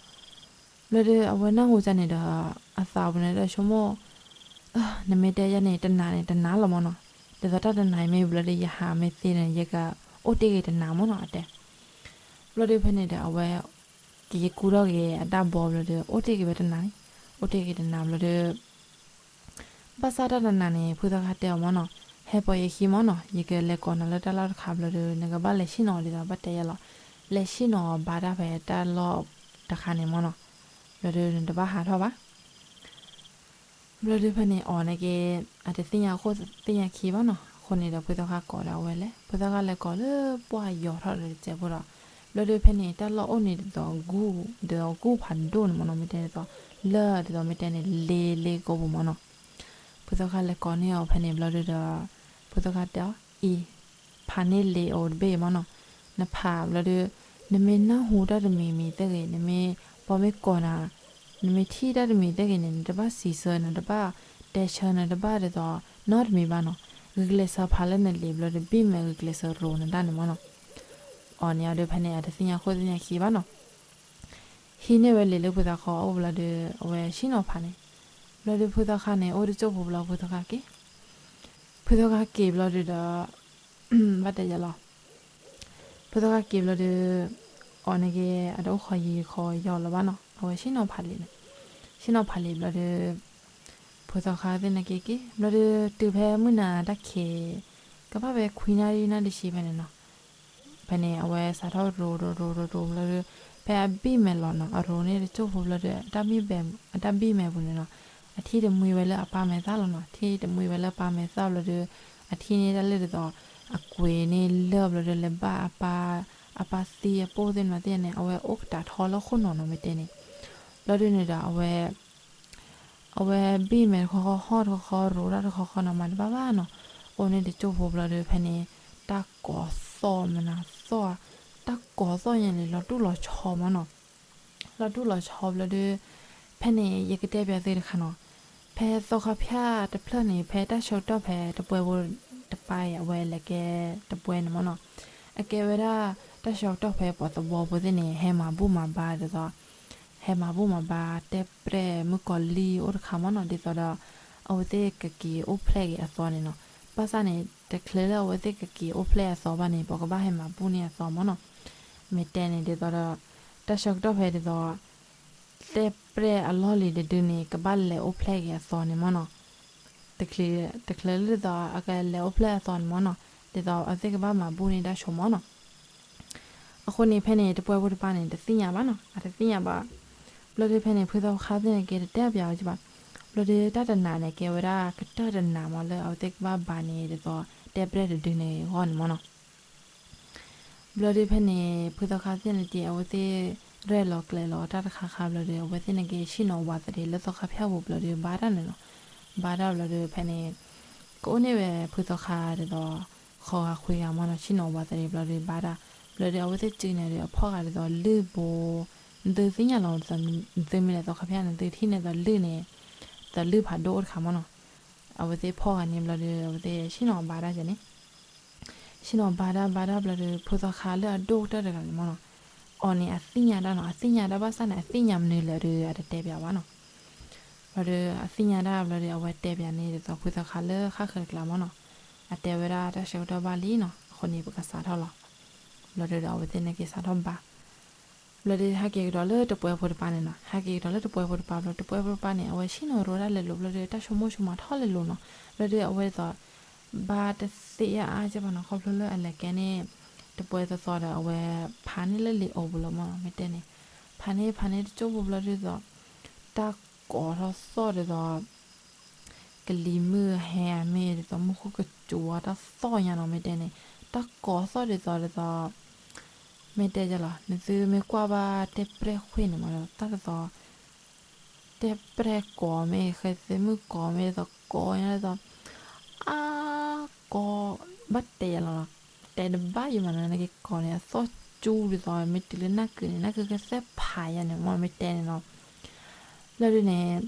ဘျီဒီး အဝဲနၢ်ဟူန့ၣ်ဒီး အသးပူၤန့ၣ်ဒီးဆိကမိၣ်, နမ့ၢ်တဲယၤန့ၣ် တနၤန့ၣ် တနၤလီၤမၢ်နီၤ. ဒ်သိးတၢ်တနၤအံၤမ့ၢ်ဘျီဒီး ယဟးမ့ၢ်သ့န့ၣ် ယကအိၣ်တ့ၢ်ဂ့ၤတနၤမၢ်နီၤ အတဲ. ဘျီဒီးဖဲန့ၣ်ဒီး အဝဲ က့ၤကူထီၣ်က့ၤအတၢ်ဘီဘျီဒီး အိၣ်တ့ၢ်က့ၤဝဲတနၤန့ၣ်, အိၣ်တ့ၢ်က့ၤတနၤဘျီဒီး ဘၣ်ဆၣ်တၢ်တနၤန့ၣ် ဖုသီခါတဲအီၤမၢ်နီၤ, ဟဲပိာ်ယခံမၢ်နီၤ, ယကလဲၤကိးနၤလၢတၢ်လီၢ်တခါဘျီဒီး နကဘၣ်လဲၤဆ့ၣ်နီၤအီၤဒ်သိး ဘၣ်တဲယၤလီၤ, လဲၤဆ့ၣ်နီၤအီၤဘါတၢ်ဖဲတၢ်လီၢ်တခါန့ၣ်မၢ်နီၤ. ဘျီဒီးနတဘၣ်ဟးထီၣ်ဘၣ်. ဘျီဒီးဖဲန့ၣ် အီၤန့ၣ်က့ အတသ့ၣ်ညါအခိၣ်သ့ၣ်ညါခံဘၣ်နီၤ. အဃိန့ၣ်ဒီး ဖုသီခါကိးဒီးအဝဲလဲၤ, ဖုသီခါလဲၤကိးလၢပှၢ်ယီၤထီၣ်ဒီးတစဲးဖိဒီး, ဘျီဒီးဖဲန့ၣ် တၢ်လီၢ်အိၣ်န့ၣ်ဒ်သိး ဒ်သိးကူၣ်ဖးဒိၣ်န့ၣ်မၢ်နီၤ, မ့ၢ်တဲဒ်သိး လၢဒ်သိးမ့ၢ်တဲန့ၣ် လ့လ့ကိာ်ပူၤမၢ်နီၤ. ဖုသီခါလဲၤကိးန့ၢ်အီၤဖဲန့ၣ်ဘျီဒီး ဖုသီခါတဲအီၤ အံၤ ဖးန့ၢ်လ့အိၣ်တဘ့ၣ်မၢ်နီၤ. နဖးဘျီဒီး နမ့ၢ်နၢ်ဟူတၢ်တမံၤမံၤသ့ၣ်ဂ့ၤ, နမ့ၢ် ပှၤမ့ၢ်ကိးနၤ, နမ့ၢ်ထံၣ်တၢ်တမံၤသ့ၣ်ဂ့ၤန့ၣ် နတဘၣ်စံးဆၢ, နတဘၣ်တဲဆၢ, နတဘၣ်ဒ်သိး နီတမံၤဘၣ်နီၤ. ဂုာ်ကျဲးစၢးဖးလၢနလံာ်ဘျီဒီး ဘံၣ်မဲာ်ဂုာ်ကျဲးစၢးရိးနတၢ်န့ၣ်မၢ်နီၤ. အီၤန့ၣ်အီၤဒီးဖဲန့ၣ် အတသ့ၣ်ညါခိၣ်သ့ၣ်ညါခံဘၣ်နီၤ. ဟံးန့ၢ်ဝဲလံာ်လၢဖုသီခါအိၣ်ဘျီဒီး အဝဲဆ့ၣ်နီၤဖးန့ၣ်, ဘျီဒီးဖုသီခါန့ၣ် အိၣ်တစိၢ်ဖိဘျီ ဖုသီခါက့ၤ, ဖုသီခါက့ၤဘျီဒီး ဘၣ်တဲယၤလီၤ. ဖုသီခါက့ၤဘျီဒီး အီၤန့ၣ်က့ အတအိၣ်ဃီယံၤဃီယီၤလၢၤဘၣ်နီၤ, အဝဲဆ့ၣ်နီၤဖးလံာ်န့ၣ်, ဆ့ၣ်နီၤဖးလံာ်ဘျီဒီး ဖုသီခါသ့ၣ်န့ၣ်က့ၤက့ၤ ဘျီဒီး တုၤဖဲမုၢ်နၤတၢ်ခံး ကဘၣ်ဖဲခွံနၣ်ရံၣ်နၣ်တဆံဖဲန့ၣ်နီၤ. ဖဲန့ၣ် အဝဲစးထီၣ်ရိးရိးရိးရိးရိးဘျီဒီး ဖဲအဘံၣ်မဲာ်လီၤနီၤ, အရိးန့ၢ်တစိၢ်ဖိဘျီဒီး အတၢ်ဘံၣ်မဲာ်ပူၤန့ၣ်နီၤ, အထံၣ်တမှံဝဲလၢအပၢ်မဲာ်သၣ်လီၤနီၤ, ထံၣ်တမှံဝဲလၢအပၢ်မဲာ်သၣ်ဘျီဒီး အထံၣ်န့ၢ်တၢ်လၢဒ်သိး အကွဲးန့ၢ်လၢၢ်ဘျီဒီး လဲၤဘၣ်အပၢ်, အပၢ်သံအပိၢ်သ့ၣ်မးသ့ၣ်န့ၣ် အဝဲအိၣ်ကတးထီလၢခိၣ်နီၤနီၤ မ့ၢ်တဲန့ၣ်. ဘျီဒီးန့ၣ်ဒီး အဝဲ အဝဲဘံၣ်မဲာ်တခီခီ ဟီၣ်တခီခီ ရိးတၢ်တခီခီနီၤ မၤတဘၣ်ဘၣ်နီၤ. အိၣ်န့ၢ်တစိၢ်ဖိဘျီဒီး ဖဲန့ၣ် တၢ်ကိးသီၣ်မနၤသီၣ်, တၢ်ကိးသီၣ်ညါန့ၣ် လီၤတူၢ်လီၤဆီမၢ်နီၤ. လီၤတူၢ်လီၤဆီဘျီဒီး ဖဲန့ၣ် ယကတဲပျးသုတခါနီၤ, ဖဲသီခါဖၠၣ်တဖျၢၣ်န့ၣ် ဖဲတၢ်ဆၢကတီၢ်ဖဲတပှဲၤဖိတပၤအံၤ အဝဲလဲၤကဲတပှဲၤန့ၣ်မၢ်နီၤ. အကဲဝဲဒၣ် တၢ်ဆၢကတီၢ်ဖဲပှၤသဝီဖိသ့ၣ်န့ၣ် ဟဲမၤဘူၣ်မၤဘါဒ်သိး ဟဲမၤဘူၣ်မၤဘါ တဲပျဲၢ်မုၣ်ကီၤလံၢ်အိၣ်တခါမၢ်နီၤ, ဒ်သိးဒီး အဝဲသ့ၣ်ကက့ၤအိၣ်ဖျဲၣ်က့ၤအသီန့ၣ်နီၤ. ဘၣ်ဆၣ်န့ၣ် တချုးလၢအဝဲသ့ၣ်ကက့ၤအိၣ်ဖျဲၣ်အသီဘၣ်န့ၣ် ပှၤကဘၣ်ဟဲမၤဘူၣ်န့ၢ်အသီမၢ်နီၤ. မ့ၢ်တဲန့ၣ်ဒ်သိးဒီး တၢ်ဆၢကတီၢ်ဖဲဒ်သိး တဲပျဲၢ်အလီၢ်လံၤတဒုန့ၣ် ကဘၣ်လဲၤအိၣ်ဖျဲၣ်က့ၤအသီန့ၣ်မၢ်နီၤ. တချုးလၢဒ်သိး အကလဲၤအိၣ်ဖျဲၣ်အသီန့ၣ်မၢ်နီၤ, ဒ်သိးအဝဲသ့ၣ်ကဘၣ်မၤဘူၣ်န့ၢ်တၢ်ဆိမၢ်နီၤ. အဃိန့ၣ် ဖဲန့ၣ် တပှဲၤဖိတပၤန့ၣ် တသ့ၣ်ညါဘၣ်နီၤ, အတသ့ၣ်ညါဘၣ်. ဘျီဒီးဖဲန့ၣ် ဖုသီခါသ့ၣ်န့ၣ်က့ တတဲပျးဝဲကဘၣ်. ဘျီဒီးတၢ်တနၤန့ၣ် ကဲဝဲဒၣ်ကတၢၢ်တနၤမၢ်လၢအဝဲသ့ၣ်ကဘၣ်ဘါန့ၣ် ဒ်သိးတဲပျဲၢ်တဒုန့ၣ်အဂီၢ်န့ၣ်မၢ်နီၤ. ဘျီဒီးဖဲန့ၣ် ဖုသီခါသ့ၣ်န့ၣ်က့ အဝဲသ့ၣ်ရဲၣ်လီၤကျဲၤလီၤတၢ်တခါခါဘျီဒီး အဝဲသ့ၣ်န့ၣ်က့ ဆ့ၣ်နီၤဝးသရံးလၢသီခါဖၠၣ်ပူၤဘျီဒီး ဘါတၢ်န့ၣ်လီၤ. ဘါတၢ်ဘျီဒီးဖဲန့ၣ် ကအိၣ်န့ၢ်ဝဲဖုသီခါဒ်သိး ဃိးဂၤခွံဂၤမၢ်နီၤ, ဆ့ၣ်နီၤဝးသရံးဘျီဒီးဘါတၢ်. ဘျီဒီးအဝဲသ့ၣ်စုန့ၣ်ဒီး အဖီၣ်ဂၤဒ်သိးလုၢ်ဘိ, နသုသ့ၣ်ညါလီၤဒ်သိး နသုမ့ၢ်လဲၤသီခါဖၠၣ်န့ၣ် နသုထံၣ်န့ၢ်သိးလုၢ်န့ၣ်, သိးလုၢ်ဖးဒိၣ်အိၣ်တခါမၢ်နီၤ. အဝဲသ့ၣ်ဖီၣ်ဂၤန့ၣ်ဘျီဒီး အဝဲသ့ၣ်ဆ့ၣ်နီၤဘါတၢ်ယဲန့ၣ် ဆ့ၣ်နီၤဘါတၢ်ဘါတၢ်ဘျီဒီး ဖုသီခါလၢအဒိၣ်ကတၢၢ်တဂၤန့ၣ်မၢ်နီၤ, အီၤန့ၣ်အသ့ၣ်ညါတၢ်နီၤ, အသ့ၣ်ညါတၢ်ဘၣ်ဆၣ်န့ၣ် အသ့ၣ်ညါမနုၤလဲၣ်ဒီး အတတဲပၠးဘၣ်နီၤ. ဘျီဒီးအသ့ၣ်ညါတၢ်ဘျီဒီး အဝဲတဲပၠးန့ၣ်ဒ်သိး ဖုသီခါလၢဃၣ်ဃၢၤတကျါမၢ်နီၤ, အတဲဝဲဒၣ်တၢ်ဆၢကတီၢ်ဘၣ်လံနီၤ, အဃိန့ၣ် ပကစးထီၣ်လီၤ. ဘျီဒီးအဝဲသ့ၣ်န့ၣ်က့ၤစးထီၣ်ဘါ ဘျီဒီးဟဲက့ၤကဒီးလၢတပှဲဖိတပၤန့ၣ်နီၤ, ဟဲက့ၤကဒီးလၢတပှဲဖိတပၤဘျီ တပှဲဖိတပၤန့ၣ် အဝဲဆ့ၣ်နီၤရိတၢ်လဲၤလိၤ ဘျီဒီးတၢ်ဆိကမိၣ်ဆိကမးထီၣ်လဲၤလိၤနီၤ. ဘျီဒီးအဝဲဒ်သိး ဘါတသ့အါအါကဲဘၣ်နီၤ, ခီဖျိလၢအလဲၤကဲန့ၣ် တပှဲသီသီဒီး အဝဲဖးန့ၢ်လၢလံာ်အိၣ်ပူၤလီၤမၢ်နီၤ, မ့ၢ်တဲန့ၣ် ဖးန့ၢ်ဖးန့ၢ်တကၠိၢ်ဖိဘျီဒ်သိး တၢ်ကိးထီၣ်သီၣ်ဒ်သိး ကလံၤမုၢ်ဟဲဧါမ့ၢ် ဒ်သိးမူခိၣ်ကစူၤအတၢ်သီၣ်ညါနီၤ, မ့ၢ်တဲန့ၣ် တၢ်ကိးသီၣ်ဒ်သိးဒ်သိး မ့ၢ်တဲလီၤ နသုမ့ၢ်ကွၢ်ဘၣ်တဲပြဲၢ်ခွ့ၣ်န့ၣ်မၢ် တၢ်ဒ်သိး တဲပြဲၢ်ကိးမ့ၢ် ဃဲသဲမုၣ်ကိးမ့ၢ် ဒ်သိးကိးညါဒ်သိး အါ ကိး ဘၣ်တဲယၤလီၤ, တဲတဘၣ်ယမးနီၤ, နက့ၤကိးန့ၣ် အသီၣ်ကၠူဒ်သိး မ့ၢ်တုၤလၢနၢ်ကုၤန့ၣ် နၢ်ကုၤကသဲၣ်ဖးယၤန့ၣ်မၢ် မ့ၢ်တဲန့ၣ်နီၤ. ဘျီဒုန့ၣ်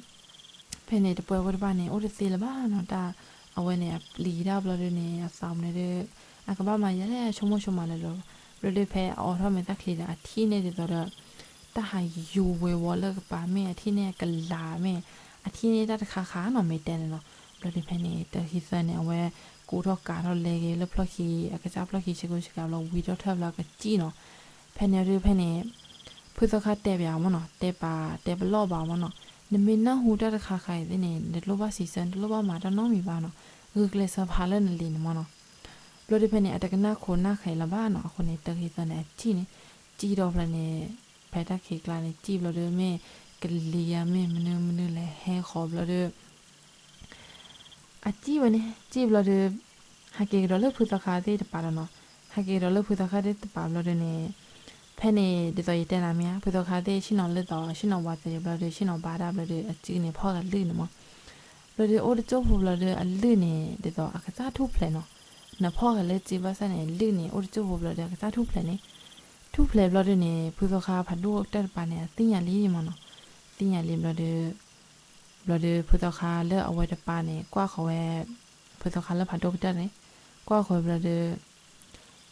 ဖဲန့ၣ် တပှဲဖိတဖၣ်န့ၣ် အိၣ်တသ့လၢၤဘၣ်နီၤ, တၢ် အဝဲန့ၣ်အပျံၤတၢ်ဘျီဒုန့ၣ် အသးမနုၤဒီး အကဘၣ်မၤယဲလဲၣ် ဆိကမိၣ်ဆိကမးလၢလီၤ. ဘျီဒုဖဲအအိးထီၣ်မဲာ်သၣ်ချံဒီး အထံၣ်န့ၢ်ဒ်သိးဒီး တၢ်ဟးယူၤဝ့ၤဝီၤလၢကပၤမ့ၢ် အထံၣ်န့ၢ်အကလၤမ့ၢ် အထံၣ်န့ၢ်တၢ်တခါခါနီၤ မ့ၢ်တဲန့ၣ်နီၤ. ဘျီဒုဖဲန့ၣ် တၢ်ခံသၢန့ၣ် အဝဲကူထီၣ်ကးထီၣ်လဲၤက့ၤလၢဖျီၣ်ခံ အကစၢ်ဖျီၣ်ခံဆ့ကိဆ့ကၤဘျီ ဝံထီၣ်ထၢၣ်ဘျီအကစံၣ်နီၤ. ဖဲန့ၣ်ဒုဖဲန့ၣ် ဖုသီခါတဲပၠးအီၤမၢ်နီၤ, တဲပာ် တဲပလီၢ်ဘၣ်အီၤမၢ်နီၤ, နမ့ၢ်နၢ်ဟူတၢ်တခါခါအံၤသ့ၣ်န့ၣ် နတလိၣ်ဘၣ်စံးဆၢ နတလိၣ်ဘၣ်မၤတၢ်နီတမံၤဘၣ်နီၤ, ဂုာ်ကျဲးစၢးဖးလၢနလံာ်န့ၣ်မၢ်နီၤ. ဘျီဒုဖဲန့ၣ် အတကနၣ်ခိးနၢ်ဃဲးလၢၤဘၣ်နီၤ, အဃိန့ၣ် တၢ်ခံသၢန့ၣ် အစံၣ်န့ၣ် စံၣ်ထီၣ်ဖျီန့ၣ် ဖဲတၢ်ခံးကျါန့ၣ် စံၣ်ဘျီဒုမ့ၢ် ကလံၤဧါမ့ၢ်မနုၤမနုၤလဲၣ်ဟဲဃီၤဘျီဒု အစံၣ်ဝဲန့ၣ် စံၣ်ဘျီဒု ဟးက့ၤကဒီးလၢဖုသီခါသ့ၣ်တပၤဒီးနီၤ, ဟဲက့ၤကဒီးလၢဖုသီခါသ့ၣ်တပၤဘျီဒုန့ၣ် ဖဲန့ၣ် ဒ်သိးယတဲနၤမ့ၢ်ဧါ, ဖုသီခါသ့ၣ်ဆ့ၣ်နီၤလၢသီ ဆ့ၣ်နီၤဝးသ့ၣ်ဘျီဒု ဆ့ၣ်နီၤဘါတၢ်ဘျီဒု အစုန့ၣ်ဖီၣ်ဂၤလုၢ်န့ၣ်မၢ်. ဘျီဒုအိၣ်တကၠိၢ်ဖိဘျီဒု အလုၢ်န့ၣ် ဒ်သိးအကစၢ်ထူၣ်ဖျဲးနီၤ, နဖီၣ်ဂၤလၢစုဘၣ်ဆၣ်န့ၣ် လုၢ်န့ၣ် အိၣ်တကၠိၢ်ဖိဘျီဒု အကစၢ်ထူၣ်ဖျဲးန့ၣ်, ထူၣ်ဖျဲးဘျီဒုန့ၣ် ဖုသီခါဖးဒိၣ်ကတၢၢ်တပၤန့ၣ် အသ့ၣ်ညါလံမၢ်နီၤ, သ့ၣ်ညါလံဘျီဒု ဘျီဒု ဖုသီခါလၢအဝဲတပၤန့ၣ် ကွၢ်ဃီၤဝဲ ဖုသီခါလၢဖးဒိၣ်ကတၢၢ်န့ၣ် ကွၢ်ဃီၤဘျီဒု ဒ်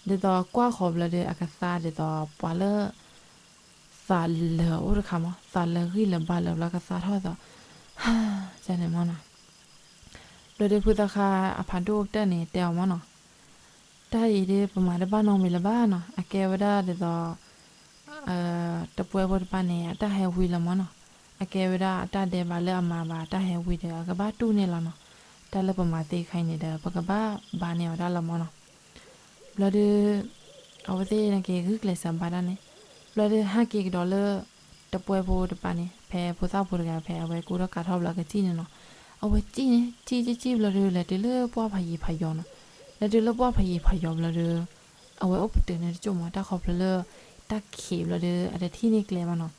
သိးကွၢ်ဃီၤဘျီဒု အကသါဒ်သိး ပှၤလၢ သးလၢာ်အိၣ်တခါမၢ်, သးလၢာ်ဂံၢ်လၢာ်ဘါလၢာ်ဘျီကသါထီၣ်သိး ဟါ ကန့ၣ်မၢ်နီၤ. ဘျီဒုဖုသီခါအဖးဒိၣ်ကတၢၢ်န့ၣ်တဲအီၤမၢ်နီၤ, တၢ်အံၤဒု ပမၤတဘၣ်နီတမံၤလၢၤဘၣ်နီၤ, အကဲဝဲဒၣ်ဒ်သိး တပှဲဖိတပၤန့ၣ် အတၢ်ဟဲဝံလီၤမၢ်နီၤ, အကဲဝဲဒၣ်အတၢ်ဒဲးဘးလၢအမၤဘၣ် အတၢ်ဟဲဝံဒီး အကဘၣ်တူၢ်န့ၢ်လီၤနီၤ, တၢ်လၢပမၤသ့ခါအံၤန့ၣ်ဒီး ပကဘၣ်ဘါန့ၢ်အီၤဒၣ်လီၤမၢ်နီၤ. ဘျီဒု အဝဲသ့ၣ်န့ၣ်က့ၤဂုာ်ကျဲးစၢးဘါတၢ်န့ၣ်, ဘျီဒုဟဲက့ၤကဒီးလၢ တပှဲဖိတပၤန့ၣ် ဖဲဖိသၣ်ဖိတဂၤ ဖဲအဝဲကူထီၣ်ကးထီၣ်ဘျီကစံၣ်န့ၣ်နီၤ, အဝဲစံၣ်န့ၣ် စံၣ်စံၣ်စံၣ်ဘျီဒု လဲၤတုၤလၢပှၢ်ဖးယံၤဖးယီၤနီၤ, လဲၤတုၤလၢပှၢ်ဖးယံၤဖးယီၤဘျီဒု အဝဲအိၣ်ပတုာ်န့ၢ်တကၠိၢ်မၢ် တၢ်ခီဖျိလၢ တၢ်ခံးဘျီဒု အတထံၣ်န့ၢ်ကျဲဘၣ်နီၤ.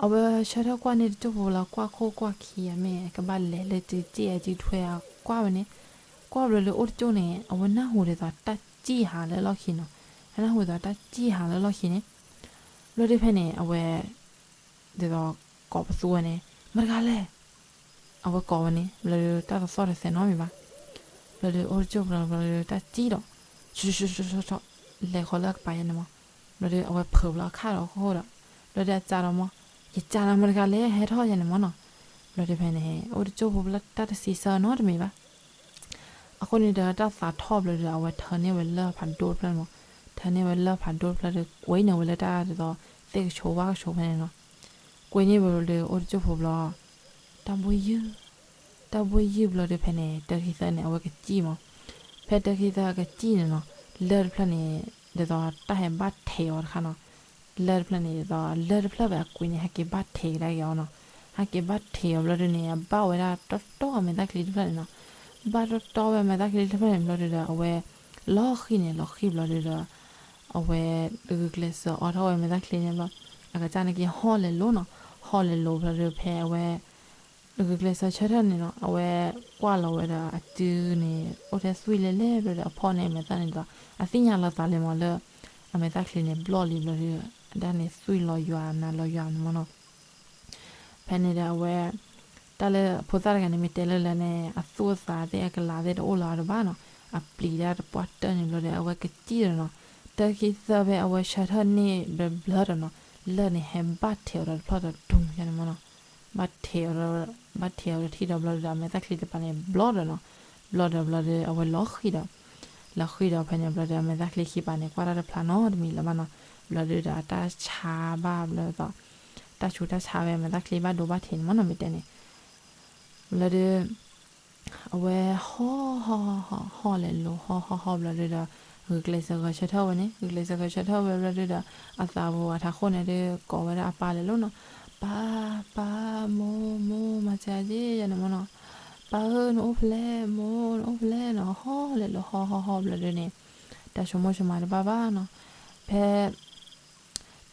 အဝဲဆၢထၢၣ်ကွၢ်န့ၢ်တကၠိၢ်ဖိလီၤ ကွၢ်ခိၣ်ကွၢ်ခံအမ့ၢ် ကဘၣ်လဲၤလၢစုစ့ၣ်အစုထွဲအကွၢ်ဝဲန့ၣ်, ကွၢ်ဘျီဒုအိၣ်တကၠိၢ်န့ၣ် အဝဲနၢ်ဟူဒ်သိးတၢ်စံၣ်ဟးလၢလီၢ်ခံနီၤ, အနၢ်ဟူဒ်သိးတၢ်စံၣ်ဟးလၢလီၢ်ခံန့ၣ်, ဘျီဒုဖဲန့ၣ် အဝဲ ဒ်သိးကိးပသူဝဲန့ၣ် မတၤတဂၤလဲၣ်, အဝဲကိးဝဲန့ၣ် ဘျီဒုတၢ်တသီၣ်တသဲးနီတမံၤဘၣ်, ဘျီဒုအိၣ်တကၠိၢ်ဘျီဘျီဒုတၢ်စံၣ်ဒီး ဆီဆီဆီဆီ လဲၤဃီၤလၢအကပၤယဲန့ၣ်မၢ်, ဘျီဒုအဝဲဖုးဘျီအခၣ်ဒီးခိၣ်ဒီး ဘျီဒုအစးဒီးမၢ်, ယစးနၤမတၤတဂၤလဲၣ် ဟဲထီၣ်ယဲန့ၣ်မၢ်နီၤ, ဘျီဒုဖဲန့ၣ် အိၣ်တကၠိၢ်ဖိဘျီတၢ်တစံးဆၢနီတမံၤဘၣ် အဃိန့ၣ်ဒီးတၢ်သးထီၣ်ဘျီဒီး အဝဲထၢန့ၢ်ဝဲလၢဖးဒိၣ်တဖျၢၣ်န့ၣ်မၢ်, ထၢန့ၢ်ဝဲလၢဖးဒိၣ်တဖျၢၣ်ဒီး ကွံာ်န့ၢ်ဝဲလၢတၢ်ဒ်သိး သ့ၣ်ကဆိဝါကဆိဖဲန့ၣ်နီၤ, ကွံာ်န့ၢ်ဝဲလၢအိၣ်တကၠိၢ်ဖိဘျီ တၢ်ဘှ့ၣ်ယုၢ်, တၢ်ဘှ့ၣ်ယုၢ်ဘျီဒီးဖဲန့ၣ် တၢ်ခံသၢန့ၣ် အဝဲကစံၣ်မၢ်, ဖဲတၢ်ခံသၢအကစံၣ်န့ၣ်နီၤ, လၢၢ်တဖျၢၣ်န့ၣ် ဒ်သိးတၢ်ဟဲဘၣ်ထဲးအီၤတခါနီၤ, လၢၢ်တဖျၢၣ်န့ၣ်ဒ်သိး လၢၢ်တဖျၢၣ်ဖဲအကွံာ်န့ၣ် ဟဲက့ၤဘၣ်ထဲးကဒါက့ၤအီၤနီၤ, ဟဲက့ၤဘၣ်ထဲးအီၤဘျီဒုန့ၣ် အဘၣ်ဝဲဒၣ်တီတီအမဲာ်သၣ်ချံတဖျၢၣ်န့ၣ်နီၤ, ဘၣ်တီတီဝဲအမဲာ်သၣ်ချံတဖျၢၣ်န့ၣ်ဘျီဒုဒီး အဝဲ လီၤဃံၣ်န့ၣ် လီၤဃံၣ်ဘျီဒုဒီး အဝဲဂုာ်ကျဲးစၢးအိးထီၣ်ဝဲမဲာ်သၣ်ချံန့ၣ်ဘျီ အကစၢ်န့ၣ်က့ၤဟီၣ်လဲၤလိၤနီၤ, ဟီၣ်လဲၤလိၤဘျီဒုဖဲအဝဲ ဂုာ်ကျဲးစၢးဆၢထၢၣ်န့ၣ်နီၤ, အဝဲကွၢ်လီၤဝဲဒီးအစုန့ၣ် အိၣ်ထဲသွံၣ်လဲၤလဲၤဘျီဒီး အဖီၣ်န့ၢ်အမဲာ်သၣ်န့ၣ်ဒီး အသ့ၣ်ညါလီၤသးလဲၣ်မၢ်လၢ အမဲာ်သၣ်ချံန့ၣ်ဘျီၣ်လံဘျီဒီး အဒၣ်န့ၣ်သွံၣ်လီၤယွၤနၤလီၤယွၤန့ၣ်မၢ်နီၤ, ဖဲန့ၣ်ဒီးအဝဲ တၢ်လၢဖိသၣ်တဂၤန့ၣ် မ့ၢ်တဲလၢလၢ်န့ၣ် အသူၣ်အသးသ့ၣ်အကလၤသ့ၣ်တအိၣ်လၢၤအီၤတဘၣ်နီၤ, အပျံၤတၢ်တပှၢ်တၢၢ်န့ၣ်ဘျီဒီး အဝဲကစံၣ်ဒီးနီၤ, တ တၢ်ခံသၢဖဲအဝဲဆၢထၢၣ်န့ၢ်ဘျီဘျီဒီးနီၤ, လၢၢ်န့ၣ်ဟဲဘၣ်ထဲးအီၤဒီးတဖျၢၣ်ဒီးဒူၣ်န့ၣ်မ့ၢ်နီၤ, ဘၣ်ထဲးအီၤ, ဘၣ်ထဲးအီၤဒီးထံၣ်ဒီးဘျီဒီး အမဲာ်သၣ်ချံတပၤန့ၣ်ဘျီဒီးနီၤ, ဘျီဒီးဘျီဒီး အဝဲလီၤဃံၤဒီး လီၤဃံၤဒီးဖဲန့ၣ်ဘျီဒီး အမဲာ်သၣ်ချံခံပၤန့ၣ် ကွၢ်တၢ်တဖျါနီတမံၤလၢၤဘၣ်နီၤ, ဘျီဒီးအတၢ်ဆါဘၣ်ဘျီဒီး တၢ်ဆူးတၢ်ဆါဝဲ အမဲာ်သၣ်ချံဘၣ်ဒိဘၣ်ထံးန့ၣ်မ့ၢ်နီၤ မ့ၢ်တဲန့ၣ် ဘျီဒီး အဝဲဟီၣ်ဟီၣ်ဟီၣ်ဟီၣ်ဟီၣ်လဲၤလိၤဟီၣ်ဟီၣ်ဟီၣ်ဘျီဒီး ဂုာ်ကျဲးစၢးဂဲၤဆၢထၢၣ်ဝဲန့ၣ် ဂုာ်ကျဲးစၢးဂဲၤဆၢထၢၣ်ဝဲဘျီဒီး အသးပူၤအထးခိၣ်န့ၣ်ဒီး ကိးဝဲဒၣ်အပၢ်လဲၤလိၤနီၤ, ပၢ် ပၢ် မိၢ် မိၢ် မၤစၢၤယၤန့ၣ်မ့ၢ်နီၤ, ပၢ်ဧၢ နအိၣ်ဖဲလဲၣ် မိၢ် နအိၣ်ဖဲလဲၣ်နီၤ, ဟီၣ်လဲၤလိၤဟီၣ်ဟီၣ်ဟီၣ်ဘျီဒီးန့ၣ် တၢ်ဆိကမိၣ်ဆိကမးတဘၣ်ဘၣ်နီၤ, ဖဲ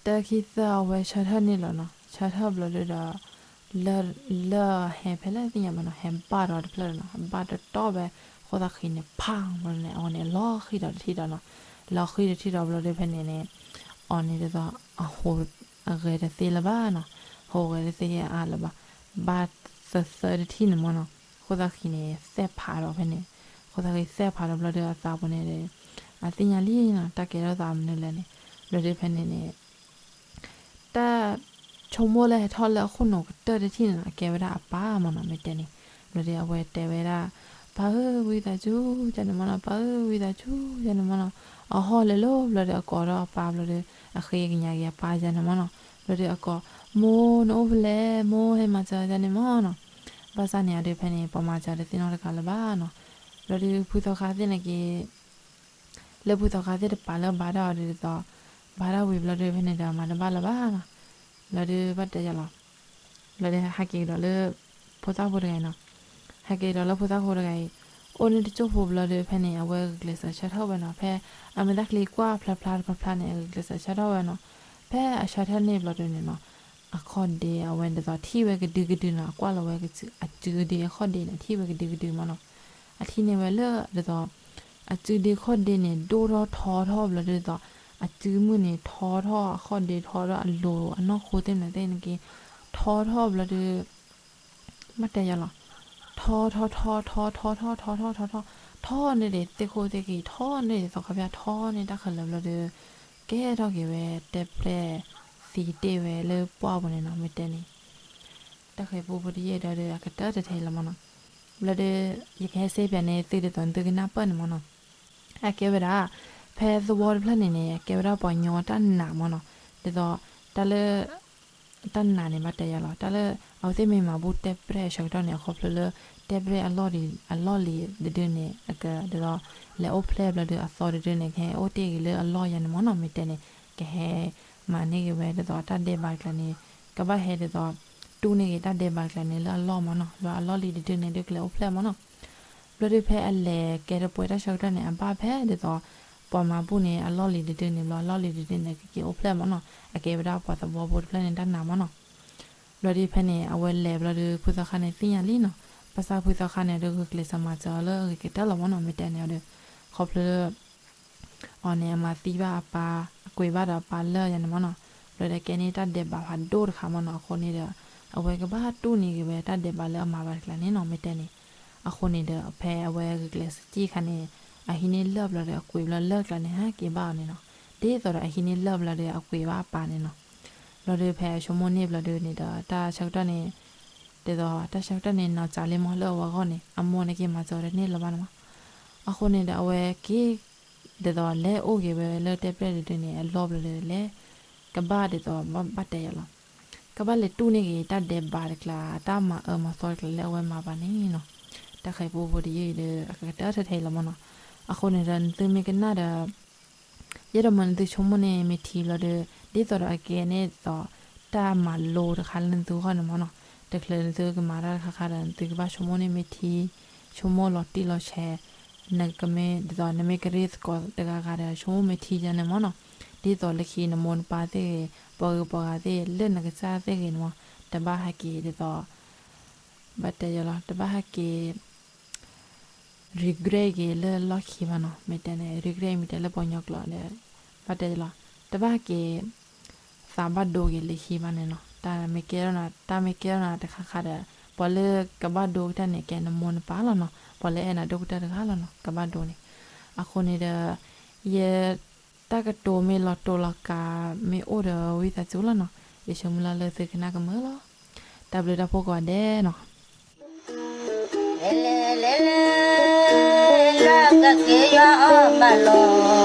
တၢ်ခံသၢအဝဲဆၢထၢၣ်န့ၣ်လီၤနီၤ, ဆၢထၢၣ်ဘျီဒီး လၢၢ်ဟဲဖဲလဲၣ်သ့ၣ်ညါဘၣ်နီၤ, ဟဲဘၣ်ဒီးတဖျၢၣ်ဒီးနီၤ, ဟဲဘၣ်တတီၢ်ဖဲ ဃိသးဃံန့ၣ် ဖးဘျီန့ၣ် အဝဲန့ၣ်လီၤဃံၤဒီးတထံၣ်ဒီးနီၤ, လီၤဃံၤတထံၣ်ဒီးဘျီဒီးဖဲန့ၣ်န့ၣ် အီၤန့ၣ်ဒ်သိး အဟူးအဂဲၤတသ့လၢၤဘၣ်နီၤ, ဟူးဂဲၤတသ့အါလၢၤဘၣ်, ဘၣ်သၢသၢတထံၣ်န့ၣ်မ့ၢ်နီၤ, ဃိသးဃံန့ၣ် သဲၣ်ဖးဒီးဖဲန့ၣ်, ဃိသးဃံသဲၣ်ဖးဒီးဘျီဒီးအသးပူၤန့ၣ် အသ့ၣ်ညါလံနီၤ, တၢ်ကဲထီၣ်သးမနုၤလဲၣ်န့ၣ်, ဘျီဒီးဖဲန့ၣ်န့ၣ် တၢ်ဆိကမိၣ်လၢဟဲထီၣ်လၢအခိၣ်နူာ်ကတၢၢ်တထံၣ်န့ၣ်နီၤ, အကဲဝဲဒၣ်အပၢ်မ့ၢ်နီၤ, မ့ၢ်တဲန့ၣ်, ဘျီဒီးအဝဲတဲဝဲဒၣ် ပၢ်ဧၢ ဝံသးစူၤ ယၤန့ၣ်မ့ၢ်နီၤ, ပၢ်ဧၢ ဝံသးစူၤ ယၤန့ၣ်မ့ၢ်နီၤ, အဟီၣ်လဲၤလိၤဘျီဒီးအကိးဒီးအပၢ်ဘျီဒီး အဃ့ကညးက့ၤအပၢ်ယၤန့ၣ်မ့ၢ်နီၤ, ဘျီဒီးအကိး မိၢ် နအိၣ်ဖဲလဲၣ် မိၢ် ဟဲမၤစၢၤယၤန့ၣ်မ့ၢ်နီၤ, ဘၣ်ဆၣ်န့ၣ်အဒုးဖဲန့ၣ် ပှၤမၤစၢၤတသ့ၣ်နီတဂၤလၢၤဘၣ်နီၤ, ဘျီဒီးဖုသီခါသ့ၣ်န့ၣ်က့ၤ လၢဖုသီခါသ့ၣ်တပာ်လၢဘါတၢ်အီၤဒ်သိး ဘါတၢ်ဝံၤဘျီဒီးဖဲန့ၣ်ဒီးမၤတဘၣ်လၢၤဘၣ်နီၤ, ဘျီဒီးဘၣ်တဲယၤလီၤ, ဘျီဒီးဟဲက့ၤကဒီးလၢ ဖိသၣ်ဖိတဂၤအံၤနီၤ, ဟဲက့ၤကဒီးလၢဖိသၣ်ဖိတဂၤအံၤ, အိၣ်န့ၣ်တစိၢ်ဖိဘျီဒီးဖဲန့ၣ် အဝဲဂုာ်ကျဲးစၢးဆၢထၢၣ်ဝဲနီၤ, ဖဲအမဲာ်သၣ်ချံကွၢ်ဖျါဖျါတဖျါဖျါန့ၣ် အဂုာ်ကျဲးစၢးဆၢထၢၣ်ဝဲနီၤ, ဖဲအဆၢထၢၣ်န့ၢ်ဘျီဒီးန့ၣ်နီၤ, အခီၣ်ဒ့အဝဲဒ်သိးထံၣ်ဝဲကဒုကဒုနီၤ, အကွၢ်လီၤဝဲအစုဒ့အခီၣ်ဒ့န့ၣ် ထံၣ်ဝဲကဒုကဒုမ့ၢ်နီၤ, အထံၣ်န့ၢ်ဝဲလၢဒ်သိး အစုဒ့အခီၣ်ဒ့န့ၣ် ဒိၣ်ထီၣ်ထီထီၣ်ဘျီဒ်သိး အစုမုၢ်န့ၣ် ထီထီၣ်အခီၣ်ဒ့ထီထီၣ်အလိၤအနီၢ်ခိသ့ၣ်မနုၤသ့ၣ်န့ၣ်က့ ထီထီၣ်ဘျီဒီး ဘၣ်တဲယၤလီၤ, ထီထီၣ်ထီထီၣ်ထီထီၣ်ထီထီၣ်ထီထီၣ်ထီထီၣ် ထီန့ၢ်ဒံးသ့ၣ်ခိၣ်သ့ၣ်က့ၤ ထီန့ၢ်ဒံးသီခါဖၠၣ် ထီန့ၢ်တၢ်ခဲလၢာ်ဘျီဒီး ကဲထီၣ်က့ၤဝဲတဲပျဲၢ်သံတ့ၢ်ဝဲလၢပှၢ်ပူၤန့ၣ်နီၤ မ့ၢ်တဲန့ၣ် တၢ်ဃဲၤပူဖိတယဲၢ်ဒီး အကတၢၢ်တထဲလီၤမ့ၢ်နီၤ, ဘျီဒီး ယကဟဲစ့ပၠးန့ၢ်သုဒ်သိးသုကနၢ်ပၢၢ်န့ၣ်မ့ၢ်နီၤ, အကဲဝဲဒၣ် ဖဲသဝီတဖျၢၣ်န့ၣ်န့ၣ် အကဲဝဲဒၣ်ပှၤကညီတၢ်နာ်မ့ၢ်နီၤ, ဒ်သိး တၢ်လၢ တၢ်နာ်န့ၣ် ဘၣ်တဲယၤလီၤ, တၢ်လၢ အဝဲသ့ၣ်မ့ၢ်မၤဘူၣ်တဲပျဲၢ်အဆၢကတီၢ်န့ၣ် အခီဖျိလၢ တဲပျဲၢ်အလီၢ်လံၤတဒုန့ၣ် အကဒ်သိး လဲၤအိၣ်ဖျဲၣ်ဘျီဒီးအသီတဒုန့ၣ် ကဟဲအိၣ်တ့ၢ်ဂ့ၤလၢအလီၢ်ယၤန့ၣ်မ့ၢ်နီၤ, မ့ၢ်တဲန့ၣ် ကဟဲမၤန့ၢ်ဂ့ၤဝဲဒ်သိးတၢ်ဒဲးဘးတကျါန့ၣ် ကဘၣ်ဟဲဒ်သိး တူၢ်န့ၢ်ဂ့ၤတၢ်ဒဲးဘးတကျါန့ၣ်လၢအလီၢ်မ့ၢ်နီၤ, လၢအလီၢ်လံၤတဒုန့ၣ် ဒုးကလဲၤအိၣ်ဖျဲၣ်မ့ၢ်နီၤ. ဘျီဒီးဖဲအလဲၤကဲတပှဲၤတၢ်ဆၢကတီၢ်န့ၣ် အဘၣ်ဖဲဒ်သိး ပှၤမၤဘူၣ်န့ၣ် အလီၢ်လံၤတဒုန့ၣ် ဘျီအလီၢ်လံၤတဒုန့ၣ် ကက့ၤအိၣ်ဖျဲၣ်မ့ၢ်နီၤ, အကဲဝဲဒၣ်ပှၤသဝီဖိတဖျၢၣ်န့ၣ် တၢ်နာ်မ့ၢ်နီၤ. ဘျီဒီးဖဲန့ၣ် အဝဲလဲၤဘျီဒီး ဖုသီခါန့ၣ်သ့ၣ်ညါလံနီၤ, ဘၣ်ဆၣ်ဖုသီခါန့ၣ်ဒီး ဂုာ်ကျဲးစၢးမၤစၢၤအီၤလၢအဂ့ၤကတၢၢ်လီၤမ့ၢ်နီၤ, မ့ၢ်တဲန့ၣ်ဒီး ခီဖျိလၢ အီၤန့ၣ် အမၤသံဘၣ်အပၢ် အကွံာ်ဘၣ်ဒီးအပၢ်လၢာ်ယၤန့ၣ်မ့ၢ်နီၤ, ဘျီဒီးကဲန့ၢ်တၢ်ဒဲးဘးဖးဒိၣ်တခါမ့ၢ်နီၤ, အဃိန့ၣ်ဒီး အဝဲကဘၣ်တူၢ်န့ၢ်ဂ့ၤဝဲတၢ်ဒဲးဘးလၢအမၤဘၣ်တကျါန့ၣ်နီၤ, မ့ၢ်တဲန့ၣ်. အဃိန့ၣ်ဒီး ဖဲအဝဲဂုာ်ကျဲးစၢးစံၣ်ခါန့ၣ် အဟံးန့ၢ်လၢၢ်ဘျီဒီး အကွံာ်ဘျီလၢၢ်ကျါန့ၣ် ဟဲက့ၤဘၣ်အီၤန့ၣ်နီၤ, ဒ်သိးဒီးအဟံးန့ၢ်လၢၢ်ဘျီဒီး အကွံာ်ဘၣ်အပၢ်န့ၣ်နီၤ. ဘျီဒီးဖဲအဆိကမိၣ်န့ၢ်ဘျီဒီးန့ၣ်ဒီး တၢ်ဆၢကတီၢ်န့ၣ် ဒ်သိးတၢ်ဆၢကတီၢ်န့ၣ် နီၢ်စၢ်လံမ့ၢ်လၢအဝဲအဂီၢ်န့ၣ် အမိၢ်န့ၣ်က့ၤမၤစၢၤဝဲတန့ၢ်လၢၤဘၣ်န့ၣ်မ့ၢ်. အဃိန့ၣ်ဒီးအဝဲက့ၤ ဒ်သိးလဲၤအိၣ်က့ၤဝဲလၢတဲပျဲၢ်တဒုန့ၣ် အလီၢ်ဘျီဒီးလဲၤ ကဘၣ်ဒ်သိးဘၣ်တဲယၤလီၤ, ကဘၣ်လဲၤတူၢ်န့ၢ်ဂ့ၤတၢ်ဒဲးဘးတကျါ တၢ်မၤအၢမၤသီတကျါလၢအဝဲမၤဘၣ်န့ၣ်နီၤ. တၢ်ဃဲၤပူဖိတယုၢ်အံၤဒီး အကကတၢၢ်ထဲထဲအံၤလီၤမ့ၢ်နီၤ. အဃိန့ၣ်ဒီးနသုမ့ၢ်ကနၣ်ဒီး ယဲဒီးမ့ၢ်နသုဆိကမိၣ်န့ၣ် မ့ၢ်ထံဘျီဒီး ဒ်သိးဒီးအကဲန့ၣ်ဒ်သိး တၢ်မၤလိတခါလၢနသုဂီၢ်န့ၣ်မ့ၢ်နီၤ. တချုးနသုကမၤတၢ်တခါခါဒီး နသုကဘၣ်ဆိကမိၣ်န့ၣ်မ့ၢ်ထံ, ဆိကမိၣ်လီၤတံၢ်လီၤဆဲး, နကမ့ၢ်ဒ်သိး နမ့ၢ်ကရ့သကိးတဂၤဂၤဒီး ဆိကမိၣ်မ့ၢ်ထံယၤန့ၣ်မ့ၢ်နီၤ. ဒ်သိးလၢခံနမိၢ်နပၢ်သ့ၣ်ဂ့ၤ, ပှၤဂုၤပှၤဂၤသ့ၣ်ဂ့ၤ, လၢနကစၢ်သ့ၣ်ဂ့ၤန့ၣ်မ့ၢ်, တဘၣ်ဟဲက့ၤဒ်သိး ဘၣ်တဲယၤလီၤ, တဘၣ်ဟဲက့ၤ regret က့ၤလၢလီၢ်ခံဘၣ်နီၤ. မ့ၢ်တဲန့ၣ် regret မ့ၢ်တဲလၢပှၤကညီကျိာ်ဒီး ဘၣ်တဲလီၤ, တဘၣ်ဟဲက့ၤ သးဘၣ်ဒိက့ၤလၢခံဘၣ်န့ၣ်နီၤ. တၢ်မ့ၢ်ကဲထီၣ်နၤ, တၢ်မ့ၢ်ကဲထီၣ်နၤတခါခါဒီး ပှၤလၢကဘၣ်ဒိကတၢၢ်န့ၣ် ကဲနမိၢ်နပၢ်လီၤနီၤ. ပှၤလၢအဲၣ်နၤဒိၣ်ကတၢၢ်တဂၤလီၤနီၤ ကဘၣ်ဒိန့ၣ်. အဃိန့ၣ်ဒီး ယဲ တၢ်ကတိၤမ့ၢ်လီၤတိၤလီၤကး မ့ၢ်အိၣ်ဒီးဝံသးစူၤလီၤနီၤ, ယဆၢမုၢ်လၢ်လၢသုကနၣ်ကမၢလီၤ. တၢ်ဘျုးတၢ်ဖှိၣ်ကိးဂၤဒဲးနီၤ. လဲၤလဲၤလဲၤလဲၤ လၢကက့ၤယွၤအီၣ်ဘၣ်လီၤ.